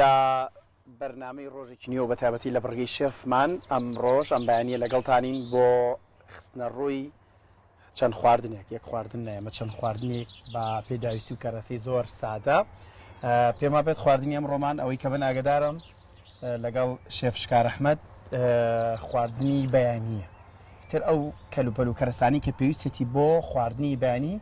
لە بەرنامەی ڕۆژێکی نوێ و بەتایبەتی لە بڕگەی شێفمان ئەمڕۆش ئەم بەیانییە لەگەڵتانین بۆ خستنەڕووی چەند خواردنێک، یەک خواردن نا ئێمە چەند خواردنێک بە پێداویستی و کەرەسەی زۆر سادە. پێم وابێت خواردنی ئەمڕۆمان ئەوەی کە من ئاگدارم لەگەڵ شێف شکار ئەحمەد خواردنی بەیانییە. تر ئەو کەلوپەل و کەرەسانی کە پێویستێتی بۆ خواردنی بەیانی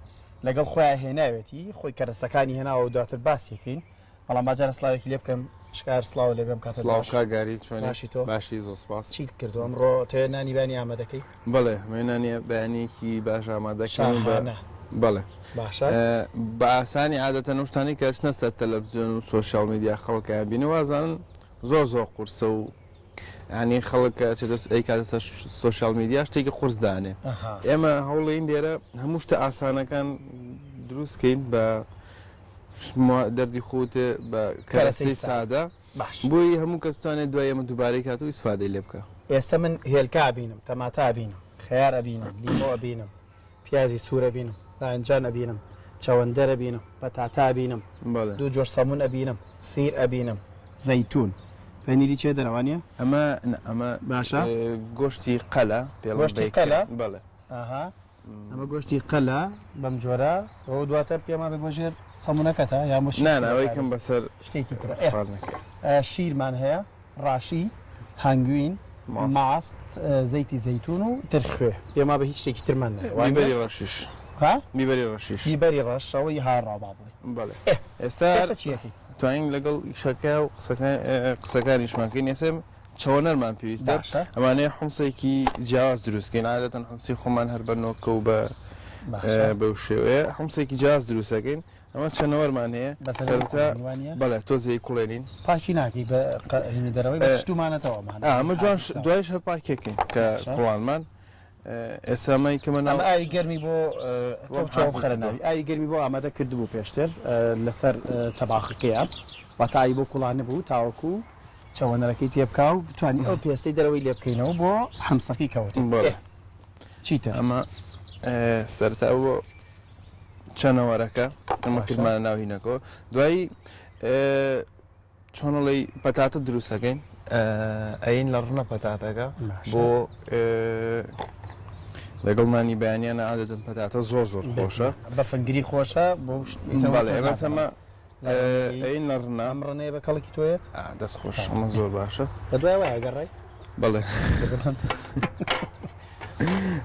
لەگەڵ خۆیان هێناوێتی، خۆی کەرەسەکانی هێناوە و دواتر باسیەکەین. بەڵام با جارە سڵاوێکی لێ بکەم شکار سڵاو لێ بێم کاتت سڵاو باش. کاک گاری چۆنی؟ باشی تۆ؟ باشی زۆر سپاس. چیت کردوە ئەمڕۆ تۆ نانی بەیانی ئامادەکەی؟ بەڵێ مێ نانی بەیانیەکی باش ئامادەکەین و بە شاهانە. بەڵێ باشە. بە ئاسانی عادەتەن ئەو شتانەی کە ئەچنە سەر تەلەفزیۆن و social media خەڵک ئەیانبینێ وازانن زۆر زۆر قورسە و یانی خەڵک کە ئەچێتە ئەیکاتە سەر social media شتێکی قورس دانێ ئەها. ئێمە هەوڵین لێرە هەموو شتە ئاسانەکان دروست کەین بە دەردی خۆتێ بە کەرەستەی سادە بۆی هەموو کەس بتوانێت دوای ئێمە دووبارەی کات و ئیسفادەی لێ بکا. ئێستە من هێلکە ئەبینم، تەماتە ئەبینم، خەیار ئەبینم، لیمۆ ئەبینم، پیازی سوور ئەبینم، باینجان ئەبینم، چەوەندەر ئەبینم، پەتاتە ئەبینم، دوو جۆر سەموون ئەبینم، سیر ئەبینم، زەیتوون، پەنیری چێدەرە وانیە؟ ئەمە نا ئەمە باشە گۆشتی قەلە پێڵێن گۆشتی قەلە؟ بەڵێ. ئەها. ئەمە گۆشتی قەلە بەم جۆرە ئەوە دواتر پێمان بێت بۆ ژێر سەمونەکەتە یان بۆ نا نا ئەوەی کەم بەسەر شتێکی ترە شیرمان هەیە ڕاشی هەنگوین ماست زەیتی زەیتون و تر خوێ پێما بە هیچ شتێکی ترمان نەیە بیبەری ڕەشیش ها بیبەری ڕەشیش بیبەری ڕەش ئەوەی هاڕاو با بڵێ بەڵێ ئێستا چیەکەی توانین لەگەڵ ئیشەکە و قسەکانیشمان کەین ئێستا چەوەنەرمان پێویستە باشە. ئەمانەیە حومسێکی جیاواز دروست کەین عادەتەن حومسی خۆمان هەر بە نۆکە و بە باشە. بەو شێوەیە حومسێکی جیاواز دروست ئەکەین ئەمە چەنەوەرمان هەیە بەس ئەبێ سەرەتا بکوڵێنین وانیە؟ بەڵێ تۆزێ کوڵێنین پاکی ناکەی بە قە هینی دەرەوەی بەس شتومانەتەوە ئەمانە ئا ئەمە جوان حازر کراوە. دوایش هەر پاکیەکەین کە باشە. کوڵانمان ئێستا ئەمە یکەمە ناو ئەمە ئاوی گەرمی بۆ تۆ وەم بچۆ حازر بخەرە کردووە. ناوی ئاوی گەرمی بۆ ئامادە کردبوو پێشتر لەسەر تەباخەکەیە واتە ئاوی بۆ کوڵانبوو تاوەکو چەوەنەرەکەی تێ بکا و بتوانی ئەو پێستەی دەرەوەی لێ بکەینەوە بۆ حمسەکەی کەوتێت بەڵێ چیتر ئەمە سەرەتا بۆ چەنەوەرەکە ئەمە باشە. کردمانە ناو هینەکەوە دوایی چۆنڵی پەتاتە دروستەکەین ئەین لە ڕنە پەتاتەکە باشە. بۆ لەگەڵ نانی بەیانیانە عادەتەن پەتاتە زۆر زۆر خۆشە بە فنگری خۆشە بۆ بەڵێ ئێمە ئەمە ئەین لە ڕنە. ئەم ڕنەیە بە کەڵکی تۆیەت؟ ئا دەست خۆش ئەمە زۆر باشە. بە دوای وایە گەڕای؟ بەڵێ.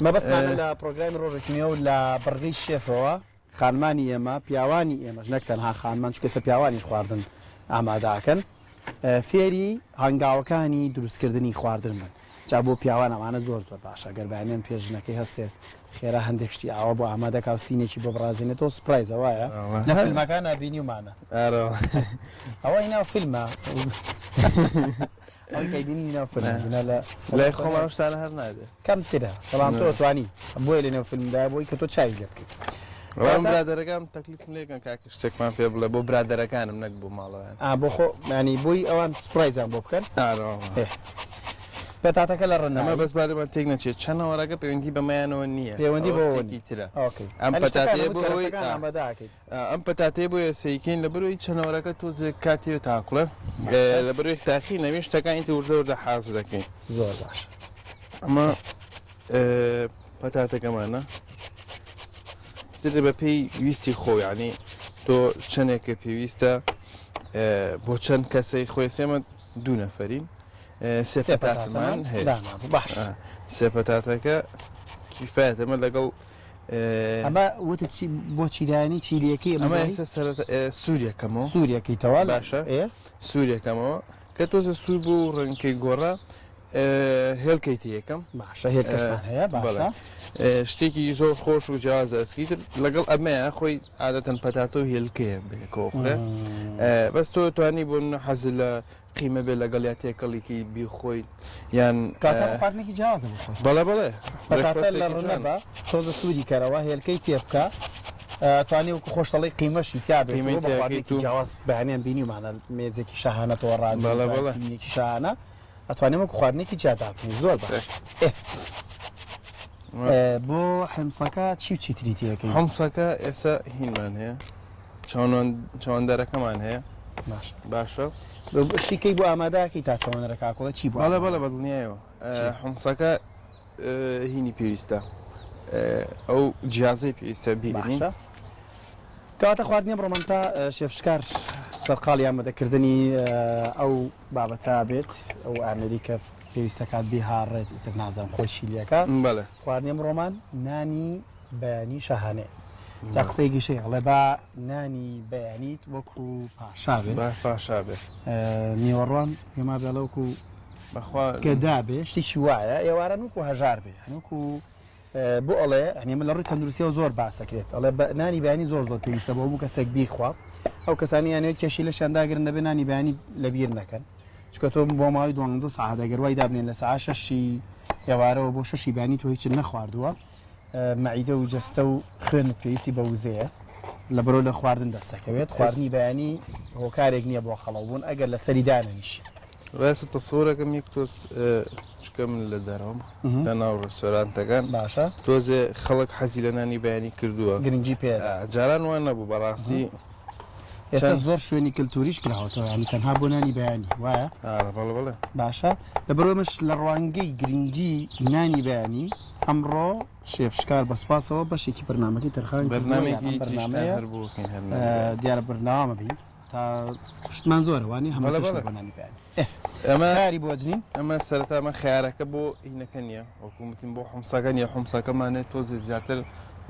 مەبەستمانە لە پرۆگرامی ڕۆژێکی نوێ و لە بڕگەی شێفەوە خانمانی ئێمە پیاوانی ئێمەش نەک تەنها خانمان چونکە ئێستا پیاوانیش خواردن ئامادە ئەکەن فێری هەنگاوەکانی دروستکردنی خواردن بن جا بۆ پیاوان ئەمانە زۆر زۆر باشە گەر بەیانیان پێش ژنەکەی هەستێت خێرا هەندێک شتی ئاوا بۆ ئامادە کا و سینێکی بۆ بڕازێنێتەوە surprise ە وایە لە فیلمەکانا بینیومانە ئەوەی ناو فیلمە ئەوەی کە بینی ناو فیلم لە لای خۆمان شتانە هەر نابێ کەمترە بەڵام تۆ توانی بۆیە لەنێو فیلمدا بۆی کە تۆ چاوی لێ بکەیت بەڵام برادەرەکان تەکلیفم لێکەن کاکە شتێکمان پێ بڵێ بۆ برادەرەکانم نەک بۆ ماڵەوەیان. ئا بۆ خۆ یانی بۆی ئەوان surprise یان بۆ بکەن. ئارە وەڵا. ئێ پەتاتەکە لە ڕنە. ئەمە بەس بادەمان تێک نەچێت چەنەوەرەکە پەیوەندی بەمەیانەوە نییە. پەیوەندی ئەوە بەوەوە شتێکی نییە. ترە. okay. ئەم یانی شتەکان پەتاتەیە هەموو بۆ ئەوەی کەرەسەکان ئا ئامادە ئەکەیت. ئا ئەم پەتاتەیە بۆیە سەیکەین لەبەرئەوەی چەنەوەرەکە تۆزێک کاتی هەیە تاقڵێ باشە. لەبەرئەوەی تاخیر نەبین شتەکانی تر وردە وردە حازر ئەکەین. زۆر باشە. ئەمە پەتاتەکەمانە. تر بە پێی ویستی خۆ یعنی تۆ چەندێکە پێویستە بۆ چەند کەسەی خۆی سێمە دوو نەفەرین سێ پەتاتمان هەیە باش سێ پەتاتەکە کیفایەتەمە لەگەڵ ئەمە وتت چی بۆ چیدانی چیلیەکەی ئەمە ئێستا سەرەتا سووریەکەمەوە سووریەکەیتەوە باشە سووریەکەمەوە کە تۆزە سوور بوو ڕەنگەکەی گۆڕا هێلکەی تێیەکەم. باشە هێلکەشمان هەیە باشە. شتێکی زۆر خۆش و جیاوازە ئەسکی تر لەگەڵ ئەمەیە خۆی عادەتەن پەتاتە و هێلکەیە بەیەکەوە خوێ بەس تۆ توانی بۆ منە حەز لە قیمە بێ لەگەڵ یا تێکەڵیکی بیخۆی یان کاتە خواردنێکی جیاوازە بۆ خۆی بەڵێ بەڵێ پەتاتە لە ڕنە بە تۆزە سووری کەرەوە هێلکەی تێ بکە توانی وەکو خۆشتەڵی قیمەشی تیا بێت قیمەی بە تیا خواردنێکی کەیت و جیاواز بەیانیان بینیومانە مێزێکی شاهانە تۆ ڕازی بەڵێ بەڵێ سینیەکی شاهانە ئەتوانین وەکو خواردنێکی جیا دابنێین زۆر باش ئێ بۆ حمسەکە چی و چی تری تێەکەی حمسەکە ئێستا هینمان هەیە چاوەندەرەکەمان هەیە. باشە باشە شتیکەی بۆ ئامادەکەی تا چەوەنەرە کاکۆڵە چی بۆ بەڵێ بەڵێ بەدڵنیایەوە حمسەکە هینی پێویستە ئەو جیازەی پێویستە بیبینین. باشە کەواتە خواردنی ئەمڕۆمان تا شێف شکار سەرقاڵی ئامادەکردنی ئەو بابەتە بێت ئەو ئامێری کە پێویستەکات بیهاڕێت ئیتر نازانم خۆی چی لەکە بەڵێ خواردنی ئەمڕۆمان نانی بەیانی شاهانەیە جا قسەیەکیش هەیە ئەڵێ با نانی بەیانیت وەکو پاشا بێ با پاشا بێ نیوەڕوان پێما بێ ئەڵێ وەکو بەخوا گەدا بێ شتێکی وایە ئێواران وەکو هەژار بێ هەنوکو بۆ ئەڵێ هەنی من لە ڕووی تەندروستیەوە زۆر باسەکرێت ئەڵێ نانی بەیانی زۆر زۆر پێویستە بۆ هەموو کەسێک بیخوا ئەو کەسانی یانەوە کێشی لەشیان داگرن دەبێ نانی بەیانی لەبیر نەکەن چونکە تۆ بۆ ماوەی دوانزە سەعات ئەگەر وای دابنێن لە سەعات شەشی ئێوارەوە بۆ شەشی بەیانی تۆ هیچت نەخواردووە مەعیدە و جەستە و خوێنت پێویستی بە وزەیە لەبەرەوە لە خواردن دەستەکەوێت خواردنی بەیانی هۆکارێک نییە بۆ قەڵەوبوون ئەگەر لەسەری دانەنیشی. ڕاستە تەسەورەکەم یەک تۆز چکە من لە دەرەوەم لە ناو ڕێستۆرانتەکان باشە تۆزێ خەڵک حەزی لە نانی بەیانی کردووە گرنگی پێ جاران وان نەبوو بەڕاستی ئێستا زۆر شوێنی کللتوریش کراوەتەوە ینی تەنها بۆ نانی بەیانی وایە بەڵێ بەڵێ باشە لەبەرئەوەش لە ڕوانگەی گرنگی نانی بەیانی ئەمڕۆ شێف شکار بە سوپاسەوە بەشێکی بەرنامەکەی تەرخان بەرنامەیەکی بەرنامەیە دیارە بەرنامە بین تا شتمان زۆرە وانی هەموو بۆ نانی بەیانی ئەمە خیاری بۆ جنین ئەمە سەرەتا ئەمە خیارەکە بۆ هینەکە نییە وەکو وتم بۆ حمسەکە نییە حمسەکەمانێت تۆزێ زیاتر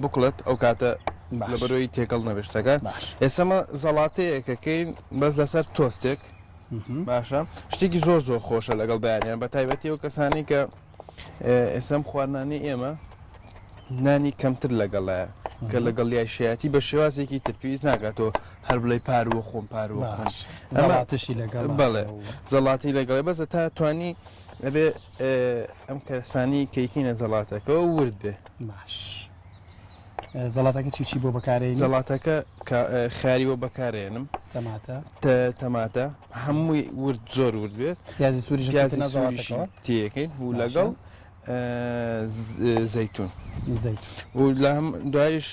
بکڵێت ئەو کاتە لەبەرەوەی تێکەڵ نەبێت شتەکە ئێسەمە زەڵاتەیەکەکەین بەس لەسەر تۆستێک باشە شتێکی زۆر زۆر خۆشە لەگەڵ بەیانیان بە تایبەتی ئەو کەسانی کە ئێسەم خواردنانی ئێمە نانی کەمتر لەگەڵایە کە لەگەڵ یایشایەتی بە شێوازێکی تر پێویست ناکاتەوە هەر بڵێ پاروە خۆم پاروە خۆم زەڵاتشی لەگەڵ بەڵێ زەڵاتی لەگەڵی بەسە تا توانی ئەبێ ئەم کەرسانی کەیکینە زەڵاتەکەەوە ورد بێ باش زەڵاتەکە چی چی بۆ بەکارێنی؟ زەڵاتەکە خیاری بۆ بەکارێنم تەماتە تەماتە هەمووی ورد زۆر ورد بێت پیازی سووریش پیازی سووریشی تێەکەین و لەگەڵ زەیتون و لە هەم دوایش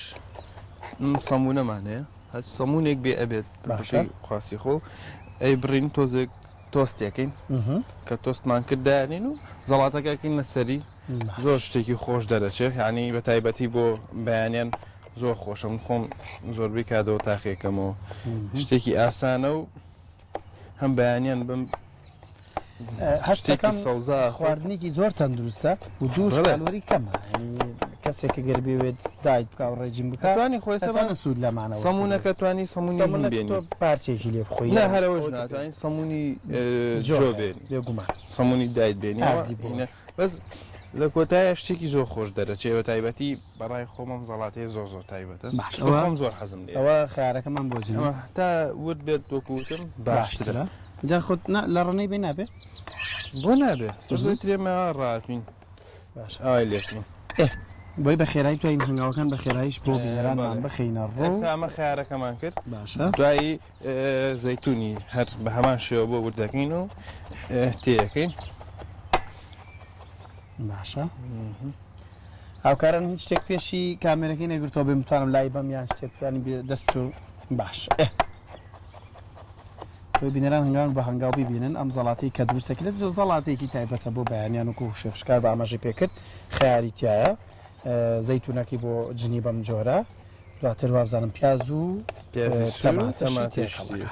سەمونەمان هەیە هەر سەمونێک بێ ئەبێت باشە خواستی خۆ ئەی بڕین تۆزێک تۆستێکەین کە تۆستمان کرد دایانین و زەڵاتەکەکەین لەسەری زۆر شتێکی خۆش دەرەچێ یعنی بە تایبەتی بۆ بەیانیان زۆر خۆشە من خۆم زۆربەی کاتەوە تاقیەکەمەوە شتێکی ئاسانە و هەم بەیانیان بم هەشتێکی سەوزا خواردنێکی زۆر تەندروستە و دووش کالۆری کەمە کەسێک کە گەر بێوێت diet بکا و ڕێجیم بکا توانی خۆی سەبانە سوود لەمانەوە سەمونەکە توانی سەمونی سەمونەکە تۆ پارچێکی لێ بخۆی نا هەرەوەش ناتوانین سەمونی جۆ بێنی بێگومان سەمونی diet بێنی بەس لە کۆتایە شتێکی زۆر خۆش دەرەچێ بە تایبەتی بەڕای خۆمم زەڵاتەیە زۆر زۆر تایبەتە باش ئەوە خۆم زۆر حەزم لێ ئەوە خیارەکەمان بۆ جنی تا ورد بێت وەکوتم باشترە جا خۆت لە ڕنەی بێ نابێ بۆ نابێ زۆر ترێمە ڕاتین باش ئاوای لێکن بۆی بە خێرایی بتوانین هەنگاوەکان بە خێراییش بۆ بینەرانمان بخەینە ڕوو ئێستا ئەمە خیارەکەمان کرد باشە دوایی زەیتونی هەر بە هەمان شێوە بۆ ورد دەکەین و تێیەکەین. باشە هاوکاران هیچ شتێک پێشی کامێرەکەی نەگرتەوە بێم بتوانم لای بەم یان شتێک بتوانین دەست و باش ئێ بۆی بینەران هەنگاو بە هەنگاو ببینن ئەم زەڵاتەی کە دروستەکرێت زەڵاتێکی تایبەتە بۆ بەیانیان وەکو شێفشکار بە ئاماژەی پێکرد خەیاری تایە زەیتونەکەی بۆ جنی بەم جۆرە دواتر وابزانم پیاز و تەماتەشی تێکەڵەکە.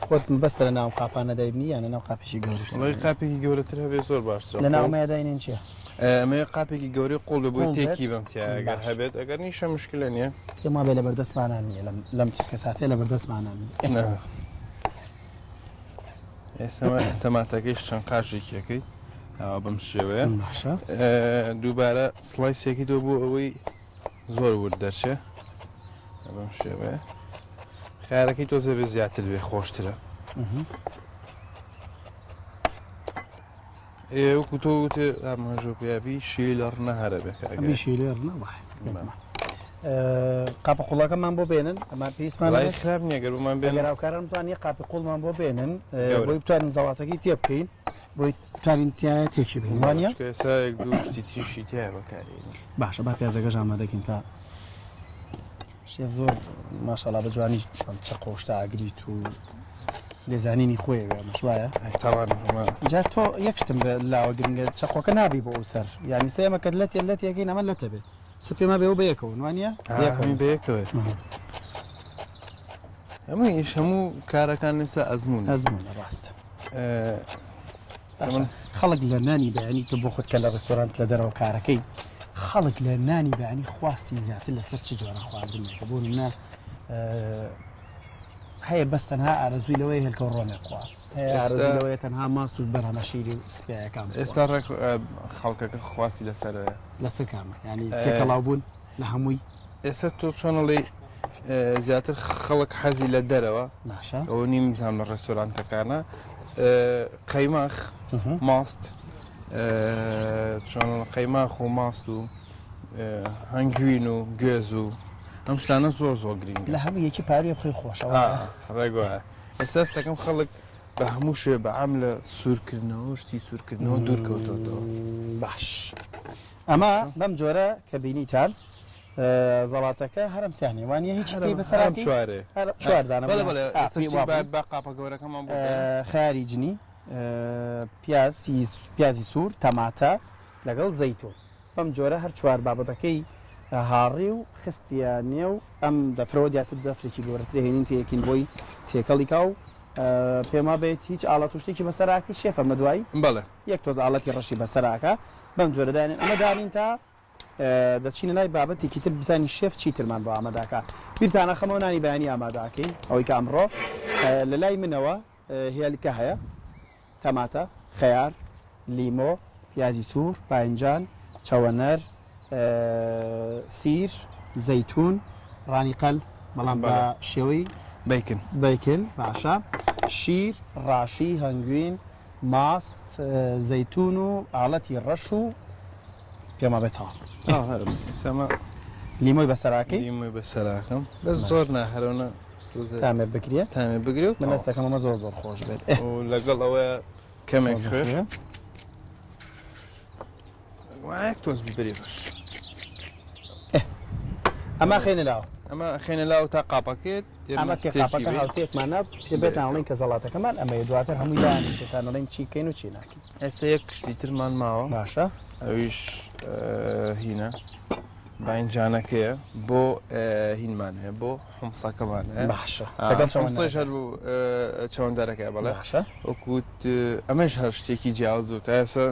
خۆت بەستە لە ناو قاپانە دایبنی یان لە ناو قاپێکی گەورەتر؟ وەڵی قاپێکی گەورەتر هەبێ زۆر باشترە. لە ناو ئەمەیا داینێن چییە؟ ئەمەوێ قاپێکی گەورەی قوڵ بێ بۆی قوڵ بێت؟ تێکی بەم تیا ئەگەر باش. هەبێت ئەگەر نیشە مشکلە نییە. پێم وابێ لەبەردەستمانا نییە لەم لەم چرکە ساتەیە لەبەردەستمانا نییە. نا. ئێستا تەماتەکەیش چەند قاژێکی ئەکەی ئاوا بەم شێوەیە. باشە. دووبارە سڵایسێکی تۆ بۆ ئەوەی زۆر ورد دەرچێ بەم شێوەیە خیارەکەی تۆزێ بێ زیاتر بێ خۆشترە وەکو تۆ وتێ ئاماژۆ پیابی شی لە ڕنە هەرە بێ ئەمی شی لێ ڕنە وایە قاپە قوڵەکەمان بۆ بێنن ئەمان پێویستمان لای خراپ نییە گەر بۆمان بێن هاوکاران بتوانین قاپی قوڵمان بۆ بێنن بۆی بتوانین زەڵاتەکەی تێ بکەین بۆی بتوانین تایە تێکی بین وانە ئێستا یەک دوو شتی تریشی تایە بەکارێنین باشە با پیازەکەش ئامادەکەین تا. شێف زۆر ماشەڵا بە جوانی ئەم چەقۆ شتە ئاگریت و لێزانینی خۆی وێ ئەمەش وایە تاوان جا تۆ یەک شتم بە لاوە گرنگە چەقۆکە نابی بۆ ئەو سەر یعنی سێمە کە لەتێ لەتێکەین ئەمە لەتە بێ سە پێما بێ و بەیەکەوە وانە یەکەوە بەیەکەوە ئەمە ئیش هەموو کارەکان ئێستا ئەزمون ئەزمونە ڕاستە خەڵک لە نانی بەیانی تۆ بۆ خۆت کە لە ڕێستۆرانت لە دەرەوە کارەکەی خەڵک لە نانی بەیانی خواستی زیاتر لەسەر چ جۆرە خواردنێکە بۆ نمونە هەیە بەس تەنها ئارەزووی لەوەیە هێلکە و ڕۆنێ بخوا هەیە ئارەزووی لەوەیە تەنها ماست و بەرهەمە شیری و سپییەکان بخوا. ئێستا ڕێک خەڵکەکە خواستی لەسەرەوەیە. لەسەر کامە یانی تێکەڵاو بوون لە هەمووی؟ ئێستا تۆ چۆن ئەڵێی زیاتر خەڵک حەزی لە دەرەوە باشە ئەوە نیم بزانم لە ڕێستۆرانتەکانە قەیماخ ماست چۆن قەیماخ و ماست و هەنگوین و گوێز و ئەم شتانە زۆر زۆر گرنگ لە هەموو یەکی پاروێ بخۆی خۆشە ڕێگوایە ئێستا دەکەم خەڵک بە هەموو شوێ بە عام لە سوورکردنەوە شتی سوورکردنەوە دوور کەوتۆتەوە باش ئەمە بەم جۆرە کە بینیتان زەڵاتەکە هەرم سیانێ وانە هیچ تێی بەسەر هەرم چوارێ چوار دانە بەڵێ بەڵێ با قاپە گەورەکەمان بۆ خیاری جنی پیاز پیازی سوور تەماتە لەگەڵ زەیتون بەم جۆرە هەر چوار بابەتەکەی هاڕی و خستیە نێو ئەم دەفرەوە دیاتر دەفرێکی گەورەتر هێنین تێکین بۆی تێکەڵی کا و پێم وابێت هیچ ئاڵەت و شتێکی بەسەراکەی شێفە مەدوای بەڵێ یەک تۆز ئاڵەتی ڕەشی بەسەراکە بەم جۆرە دانێن ئەمە دانین تا دەچینە لای بابەتێکی تر بزانین شێف چی ترمان بۆ ئاماداکا. بیرتان ئەخەمەوە نانی بەیانی ئامادەکەین ئەوەی کە ئەمڕۆ لە لای منەوە هێلکە هەیە، تەماتە، خەیار، لیمۆ، پیازی سوور، باینجان، چەوەنەر، سیر، زەیتوون، ڕانی قەل بەڵام بە شێوەی bacon bacon باشە، شیر، ڕاشی، هەنگوین، ماست، زەیتوون و ئاڵەتی ڕەش و پێم وابێ تەواو. ئا هەرم ئێستا ئەمە لیمۆی بەسەراکەی؟ لیمۆی بەسەراکەم بەس زۆر نا هەرەونە تۆزێ تامێ بگرێ تامێ بگرێ و من تەواو. هەستەکەم ئەمە زۆر زۆر خۆش بێت ئێ و لەگەڵ ئەوەیە کەمێک تۆزە خوێ خوێ. وایەک تۆز بیبەری ڕەش. ئێ ئەمە خێنە لاوە. ئەمە خێنە لاوە تا قاپەکەیت ئەمە کە قاپەکە هاوتێکمان نا پێتان ئەڵێین کە زەڵاتەکەمان ئەمەیە دواتر هەمووی دانین پێتان ئەڵێین چی بکەین و چی ناکەین. ئێستا یەک شتی ترمان ماوە باشە ئەویش هینە باینجانەکەیە بۆ هینمان هەیە بۆ حمسەکەمان هەیە باشە لەگەڵ حمسەش هەر بوو چەوەندەرەکە بەڵێ باشە وەکوت ئەمەش هەر شتێکی جیاواز و تا ئێستا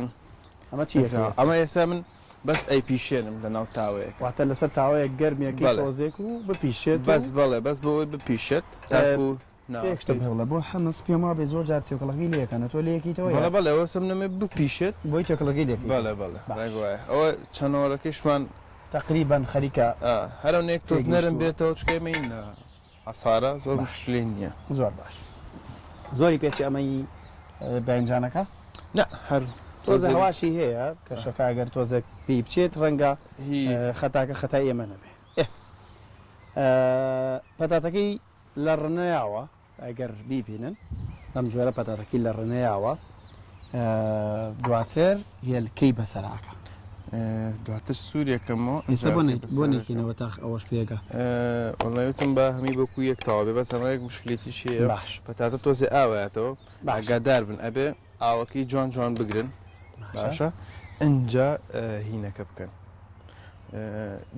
ئەمە چی ئەمە ئێستا من بەس ئەیپیشێنم لە ناو تاوەیەک. واتە لەسەر تاوەیەک گەرمێکەی تۆزێک و بپیشێت و. بەس بەڵێ بەس بۆ ئەوەی بپیشێت تاکو ناوەکەی. یەک شتم پێ بڵێ بۆ حمس پێم وابێ زۆر جار تێکەڵەکەی لێ ئەکەن تۆ لێ ئەکەیتەوە یا. بەڵێ بەڵێ ئەوە سم نەمێ بپیشێت. بۆی تێکەڵەکەی لێ بکەیتەوە. بەڵێ بەڵێ ڕێک وایە ئەوە چەنۆرەکەیشمان. تەقریبەن خەریکە. ئا هەرەونەیەک تۆز نەرم بێتەوە چونکە ئێمە این لە عەسارە زۆر مشکلەی نییە. زۆر باش زۆری پێچی ئەمەی باینجانەکە؟ نا هەر تۆزێ هەواشی هەیە کەشەکە ئەگەر تۆزێک پێی بچێت ڕەنگە خەتاکە خەتای ئێمە نەبێ پەتاتەکەی لە ڕنەیاوە ئەگەر بیبینن بەم جۆرە پەتاتەکەی لە ڕنەیاوە دواتر هێلکەی بەسەراکە. دواتر سوورێکەمەوە ئێستا بۆ بۆ نەیکەینەوە تاخ ئەوەش پێگا. وەڵای وتم با هەمی بەکو یەک تەواو بێ بەس ئەمە یەک مشکلێتیش هەیە باش پەتاتە تۆزێ ئاوایەتەوە ئاگادار بن ئەبێ ئاوەکەی جوان جوان بگرن باشە ئینجا هینەکە بکەن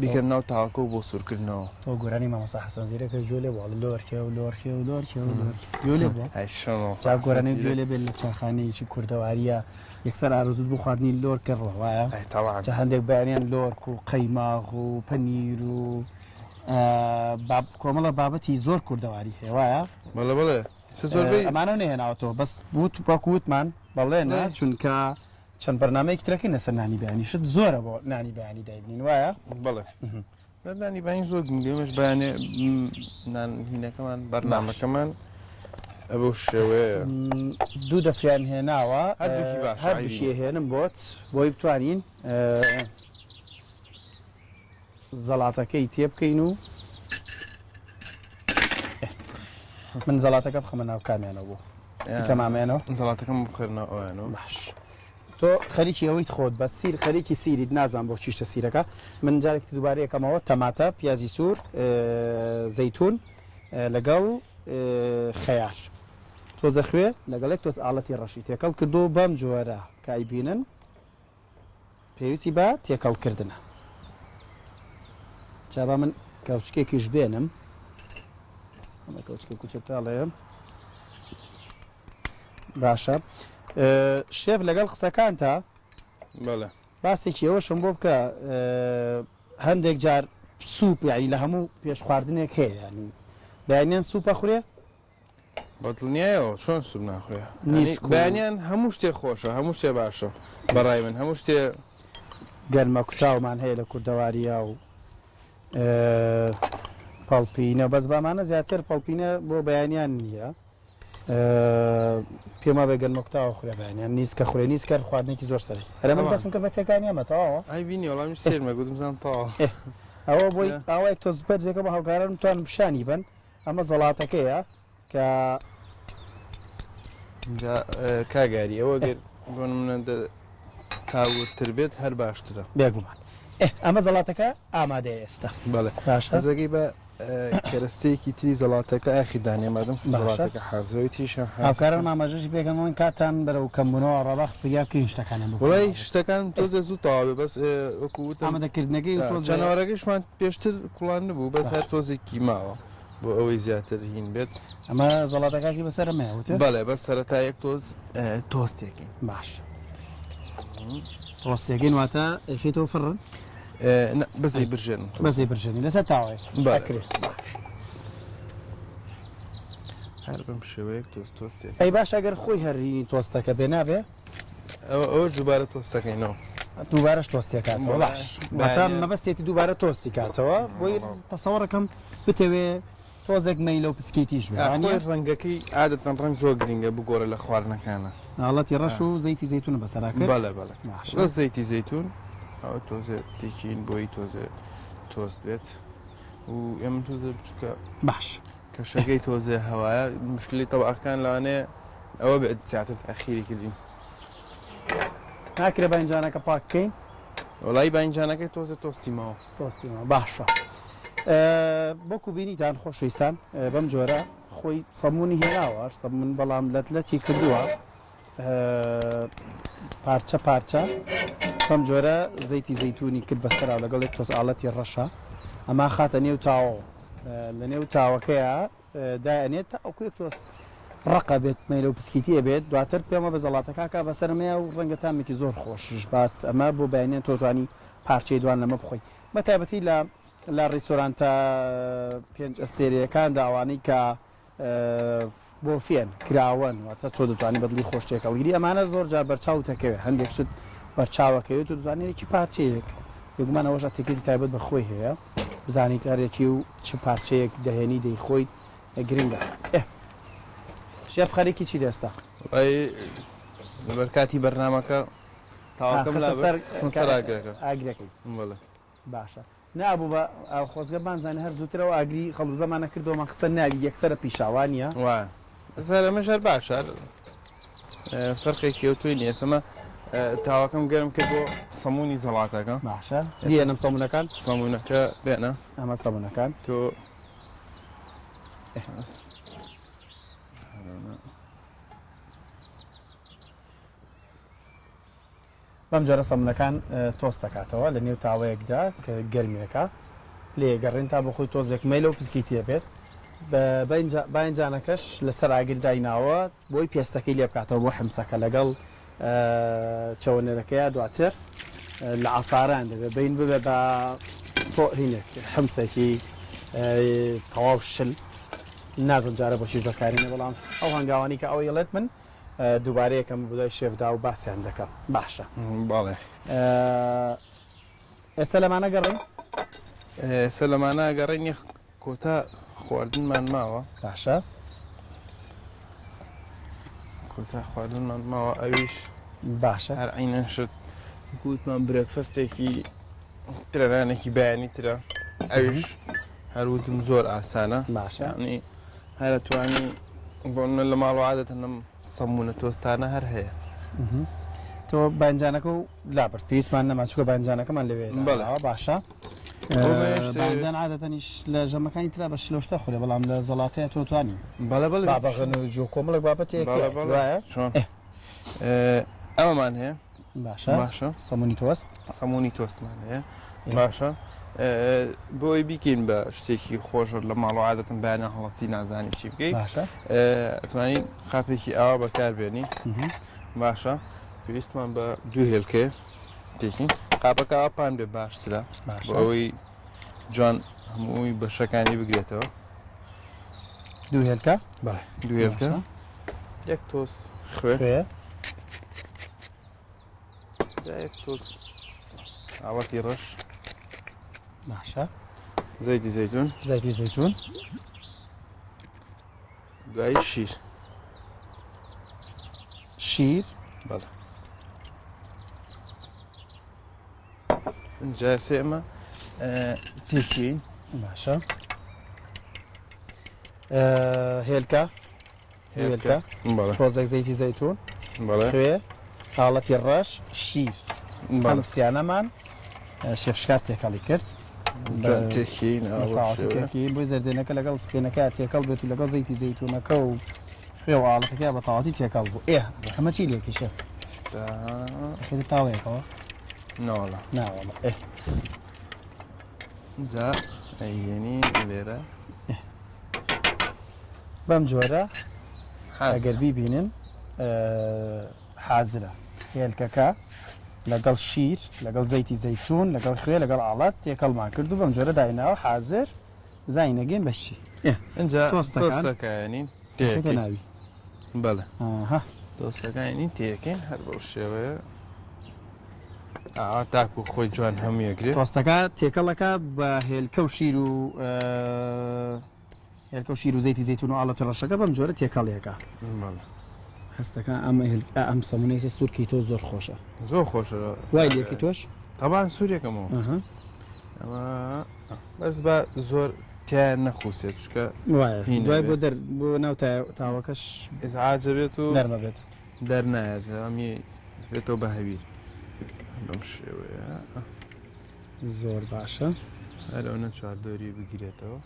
بیکەن ناو تاوەکە و بۆ سوورکردنەوە. تۆ گۆرانی مامۆستا حەسەن زیرەکە گوێ لێ بووە لۆرکێ و لۆرکێ و لۆرکێ و لۆرکێ گوێ لێ بووە؟ ئەی چۆن مامۆستا جا حەسەن گۆرانی گوێ زیرەک لێ بێت لە چاخانەیەکی کوردەوارییە یەکسەر ئارەزووت بۆ خواردنی لۆرکە ڕوا وایە؟ ئەی تەبعەن. جا هەندێک بەیانیان لۆرک و قەیماغ و پەنیر و باب کۆمەڵە بابەتی زۆر کوردەواری هەیە وایە؟ بەڵێ بەڵێ ئێستا زۆربەی ئەمانەو نەهێناوەتەوە بەس وت وەکو وتمان بەڵێنە چونکە چەند بەرنامەیەکی ترەکەین لەسەر نانی بەیانی شت زۆرە بۆ نانی بەیانی دایبنین وایە؟ بەڵێ نانی بەیانی زۆر گرنگە ئێمەش بەیانێ نان هینەکەمان بەرنامەکەمان ئەبەو شێوەیە دوو دەفریان هێناوە هەردووکی باشە هەردووکی هێنم بۆت بۆی بتوانین زەڵاتەکەی تێبکەین و من زەڵاتەکە بخەمە ناو کامیانەوە بۆ کەمامێنەوە زەڵاتەکەم بخەرنەوە ئەویانەوە باش. تۆ خەریکی ئەوەیت خۆت بە سیر خەریکی سیریت نازانم بۆ چیشتە سیرەکە من جارێکی تر دووبارەی ئەکەمەوە تەماتە پیازی سوور زەیتون لەگەڵ خەیار تۆزە خوێ لەگەڵ یەک تۆز ئاڵەتی ڕەشی تێکەڵ کردو بەم جۆرە کە ئەیبینن پێویستی بە تێکەڵ کردنە جا با من کەوچکێکیش بێنم ئەمە کەوچکە کوچکتاڵێ باشە شێف لەگەڵ قسەکانتا بەڵێ باسێکی ئەوەشم بۆ بکە هەندێک جار سوپ یعنی لە هەموو پێش خواردنێک هەیە یعنی بەیانیان سوپە خورێ بەدڵنیایەوە چۆن سوپ ناخورێ بەیانیان هەموو شتێ خۆشە هەموو شتێ باشە بەڕای من هەموو شتێ گەرمە کوتاومان هەیە لە کوردەواریە و پەڵپینە بەس بامانە زیاتر پەڵپینە بۆ بەیانیان نییە پێم وابێ گەنمە کوتاوە خورێ بەیانیان نیسکە خورێ نیسکە خواردنێکی زۆر سەری هەرە من دەستم کرد بە تێکانی ئەمە تەواوە ئای بینی وەڵام سێرمە گوتم زان تەواو ئەوە بۆی ئاوای تۆز بەرزێکە بە هاوکاران توان پیشانی بن ئەمە زەڵاتەکەیە کە کاگاری ئەوە گەر بۆ منە تا وردتر بێت هەر باشترە بێگومان ئەمە زەڵاتەکە ئامادەیە ئێستا بەڵێ باشە ئەزەگەی بە کەرەستەیەکی تری زەڵاتەکە ئاخیر دانێ مادەم زەڵاتەکە حازرە و تریشیان حازر هاوکارانم ئاماژەشی پێکەن دەڵێن کاتتان بەرەو کەمبوونەوە ڕا با فریا بکەین شتەکانیان بۆ وەڵای شتەکان تۆزێ زوو تەواو بێ بەس وەکو وتم ئامادەکردنەکەی و تۆزێ جانەوەرەکەشمان پێشتر کوڵاندبوو بەس هەر تۆزێکی ماوە بۆ ئەوەی زیاتر هین بێت. ئەمە زەڵاتەکاکی بەسەر ئەمەیە وتت؟ بەڵێ بەس سەرەتا یەک تۆز تۆستێکین. باش تۆستێکین واتە ئەیخەیتەوە فڕن؟ نا بەس ئەیبرژێنم. بەس ئەیبرژێنی لەسەر تاوەیەک ئەکرێ. باش هەر بەم شێوەیەک تۆست تۆستێک. ئەی باش ئەگەر خۆی هەرینی تۆستەکە بێ نابێ؟ ئەوە ئەوەش دووبارە تۆستەکەینەوە. دووبارەش تۆستێکاتەوە باش واتە مەبەستێتی دووبارە تۆستی کاتەوە بۆی تەسەوڕەکەم بتەوێ تۆزێک مەیلە و پسکیتیش بێ وانیە؟ خۆی ڕەنگەکەی عادەتەن ڕەنگ زۆر گرینگە بگۆڕێ لە خواردنەکانا. حاڵەتی ڕەش و زەیتی زەیتونە بەسەرا کرد؟ بەڵێ بەڵێ باشە بەس زەیتی زەیتون ئەوە تۆزێ تێکین بۆی تۆزێ تۆست بێت و ئێمە تۆزێ بچووکە باش کەشەکەی تۆزێ هەوایە مشکلی تەباخەکان لەوانەیە ئەوە بێت زیاتر تاخیری کردین. ناکرێ باینجانەکە پاک بکەین؟ وەڵایی باینجانەکەی تۆزێ تۆستی ماوە. تۆستی ماوە باشە. وەکو بینیتان خۆشەویستان بەم جۆرە خۆی سەمونی هێناوە سەمون بەڵام لەت لەتی کردووە پارچە پارچە بەم جۆرە زەیتی زەیتونی کرد بەسەرا لەگەڵ یەک تۆز ئاڵەتی ڕەشە ئەما خاتە نێو تاوە لە نێو تاوەکەیە دائەنێت تا ئەوکو یەک تۆز ڕەقە بێت مەیلە و پسکیتیە بێت دواتر پێمە بە زەڵاتەکە بەسەرمەیە و ڕەنگە تامێکی زۆر خۆشیش بات ئەمە بۆ بەیانیان تۆتوانی پارچەی دوان لەمە بخۆی بە تایبەتی لە لە ڕیستۆرانتە پێنج ئەستێرەیەکاندا ئەوانەی کە بۆفێن، کراوەن، واتە تۆ دەتوانی بە دڵی خۆش تێکەڵگری، ئەمانە زۆر جار بەرچاوت ئەکەوێت، هەندێک شت بەرچاوەکەوێت و دەتوانی یەکی پارچەیەک، بێگومان ئەوەش ئەتێکێتی تایبەت بە خۆی هەیە، بزانیت هەرێکی و چ پارچەیەک دەهێنی دەیخۆیت گرنگە. ئێ شێف خەریکی چیت ئێستا؟ وەڵای لەبەر کاتی بەرنامەکە تاوەکەم لابرد خستمە سەر ئاگرەکە. ئاگرەکەی. بەڵێ. باشە نابوو بە ئاو خۆزگە بمانزانی هەر زووتر ئەو ئاگری خەڵوزەمان نەکردەوە مان خستە ناوی یەکسەرە پیشا وانیە؟ وایە بەس هەر ئەمەش هەر باشە هەر فەرقێکی ئەوتۆی نییە ئێستا تاوەکەم گەرم کرد بۆ سەمونی زەڵاتەکە باشە بیێنم سەمونەکان سەمونەکە بێنە ئەمە سەمونەکان تۆ بەم جۆرە سەمونەکان تۆست دەکاتەوە لە نێو تاوەیەکدا کە گەرمێکە لێ گەڕێن تا بۆ خۆی تۆزێک مەیلە و پسکی تێبێت باینجانەکەش لەسەر ئاگر دایناوە بۆی پێستەکەی لێ بکاتەوە بۆ حمسەکە لەگەڵ چەوەنەرەکەیا دواتر لە عساران دەبێت بین ببێ بە هینێک حمسێکی تەواو شل نازم جارە بۆچیش بەکارینە بەڵام ئەو هەنگاوانی کە ئەوەی ڵێت من دووبارە یەکەم بەدوای شێفدا و باسیان دەکەم باشە. بەڵێ. ئێستا لەمانە گەڕێین؟ ئێستا لەمانە گەڕێین یەخ کۆتا خواردنمان ماوە. باشە. کۆتا خواردنمان ماوە ئەویش باشە. هەر عینەن شت گوتمان برێکفەستێکی ترەرانێکی بەیانی ترە ئەویش هەر وتم زۆر ئاسانە. باشە. یانی هەر ئەتوانی بۆ منە لە ماڵەوە عادەتەن ئەم سەمونە تۆستانە هەر هەیە. تۆ باینجانەکە و لابرد پێویستمان نەما چونکە باینجانەکەمان لەوێ بەڵێ. داناوە باشە بۆ باینجان عادەتەنیش لە ژەمەکانی ترا بە شلەو شتە خورێ بەڵام لە زەڵاتەیە تۆ توانی بەڵێ بەڵێ بابە غەنوج و کۆمەڵێک بابەتێک بەڵێ بەڵێ وایە چۆن ئەمەمان هەیە باشە باشە سەمونی تۆست سەمونی تۆستمان هەیە باشە بۆی بیکەین بە شتێکی خۆش لە ماڵ و عادەتم بەیانیان هەڵەسی نازانی چی بکەی باشە ئەتوانین قاپێکی ئاوا بەکاربێنی باشە پێویستمان بە دوو هێلکەیە تێکین قاپەکە ئاوا پان بێ باشترە بۆ ئەوەی جوان هەمووی بەشەکانی بگرێتەوە دوو هێلکە بەڵێ دوو هێلکە یەک تۆز خوێ یەک تۆز ئاوەتی ڕەش باشە زەیتی زەیتون زەیتی زەیتون دوایی شیر شیر بەڵێ اینجا سێ ئێمە تێکین باشە هێلکە هێلکە تۆزێک زەیتی زەیتون خوێ حاڵەتی ڕەش شیر ئەم سیانەمان شێفشکار تێکەڵی کرد تێکین بۆی زەردێنەکە لەگەڵ سپێنەکە تێکەڵ بێت و لەگەڵ زەیتی زەیتونەکە و خوێ و ئاڵەتەکە بە تەواتی تێکەڵ بوو ئێ ئەمە چی لێکی شێف خێتە تاوەیەکەوە ناوەڵا ناوەڵا ئێ جا ئەیهێنی لێرە بەم جۆرە ئەگەر بیبینن حازرە هێلکەکە لەگەڵ شیر لەگەڵ زەیتی زەیتون لەگەڵ خوێ لەگەڵ ئاڵات تێکەڵمان کرد و بەم جۆرە دایناوە حازر بزانین ئەگەین بە چی ئینجا تۆستەکانی تێکە ناوی بەڵێ تۆستەکانی تێکەین هەر بەو شێوەیە ئاوا تاکو خۆی جوان هەموو یەگرێ تۆستەکە تێکەڵەکە بە هێلکە و شیر و هێلکە و شیر و زەیتی زەیتون و ئاڵەتی ڕەشەکە بەم جۆرە تێکەڵیەکە هەستەکە ئەمە ئەم سەمونەی سە سوورکەی تۆ زۆر خۆشە زۆر خۆشە وای لێکی تۆش تەبان سوورێکەمەوە ئەمە بەس بە زۆر تیان نەخوسێت چکە دوای بۆ دەر بۆ ناو تاوەکەش ئزعاجە بێت و نەرمە بێت دەرنایەت ئەمی بێتەوە بە هەویر بەم شێوەیە زۆر باشە هەر ئەو نە چواردەوری بگرێتەوە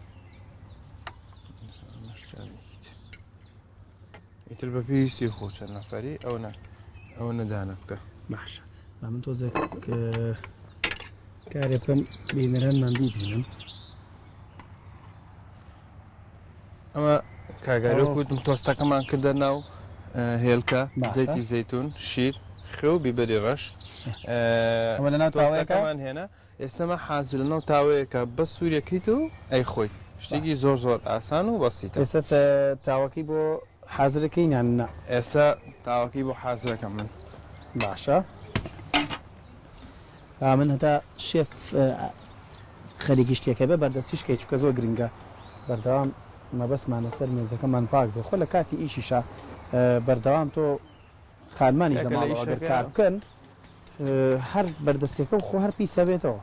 ئەمەش جامێکی تر ئیتر بە پێویستی خۆ چەند نەفەری ئەو نە ئەوە نەدانە بکە باشە با من تۆزێک کارێ بکەم بینەرانمان بیبینن ئەمە کاگاری وەکو وتم تۆستەکەمان کردە ناو هێلکە زەیتی زەیتون شیر خوێ و بیبەری ڕەش ئەمە لەناو تاوەکەمان هێنا ئێستەمە حازر لەناو تاوەیەکە بەس سوورەکەیت و ئەی خۆی شتێکی زۆر زۆر ئاسان و بەسیتە ئێستا تاوەکەی بۆ حازرەکەی یان نا ئێستا تاوەکەی بۆ حازرەکەم من باشە با من هەتا شێف خەریکی شتێکە بێ بەردەستیش کەی چونکە زۆر گرنگە بەردەوام مەبەستمان لەسەر مێزەکەمان پاک بێ خۆ لە کاتی ئیشیشا بەردەوام تۆ خانمانیش لە ماڵەوە گەر کار بکەن هەر بەردەستەکە و خۆ هەر پیسە بێتەوە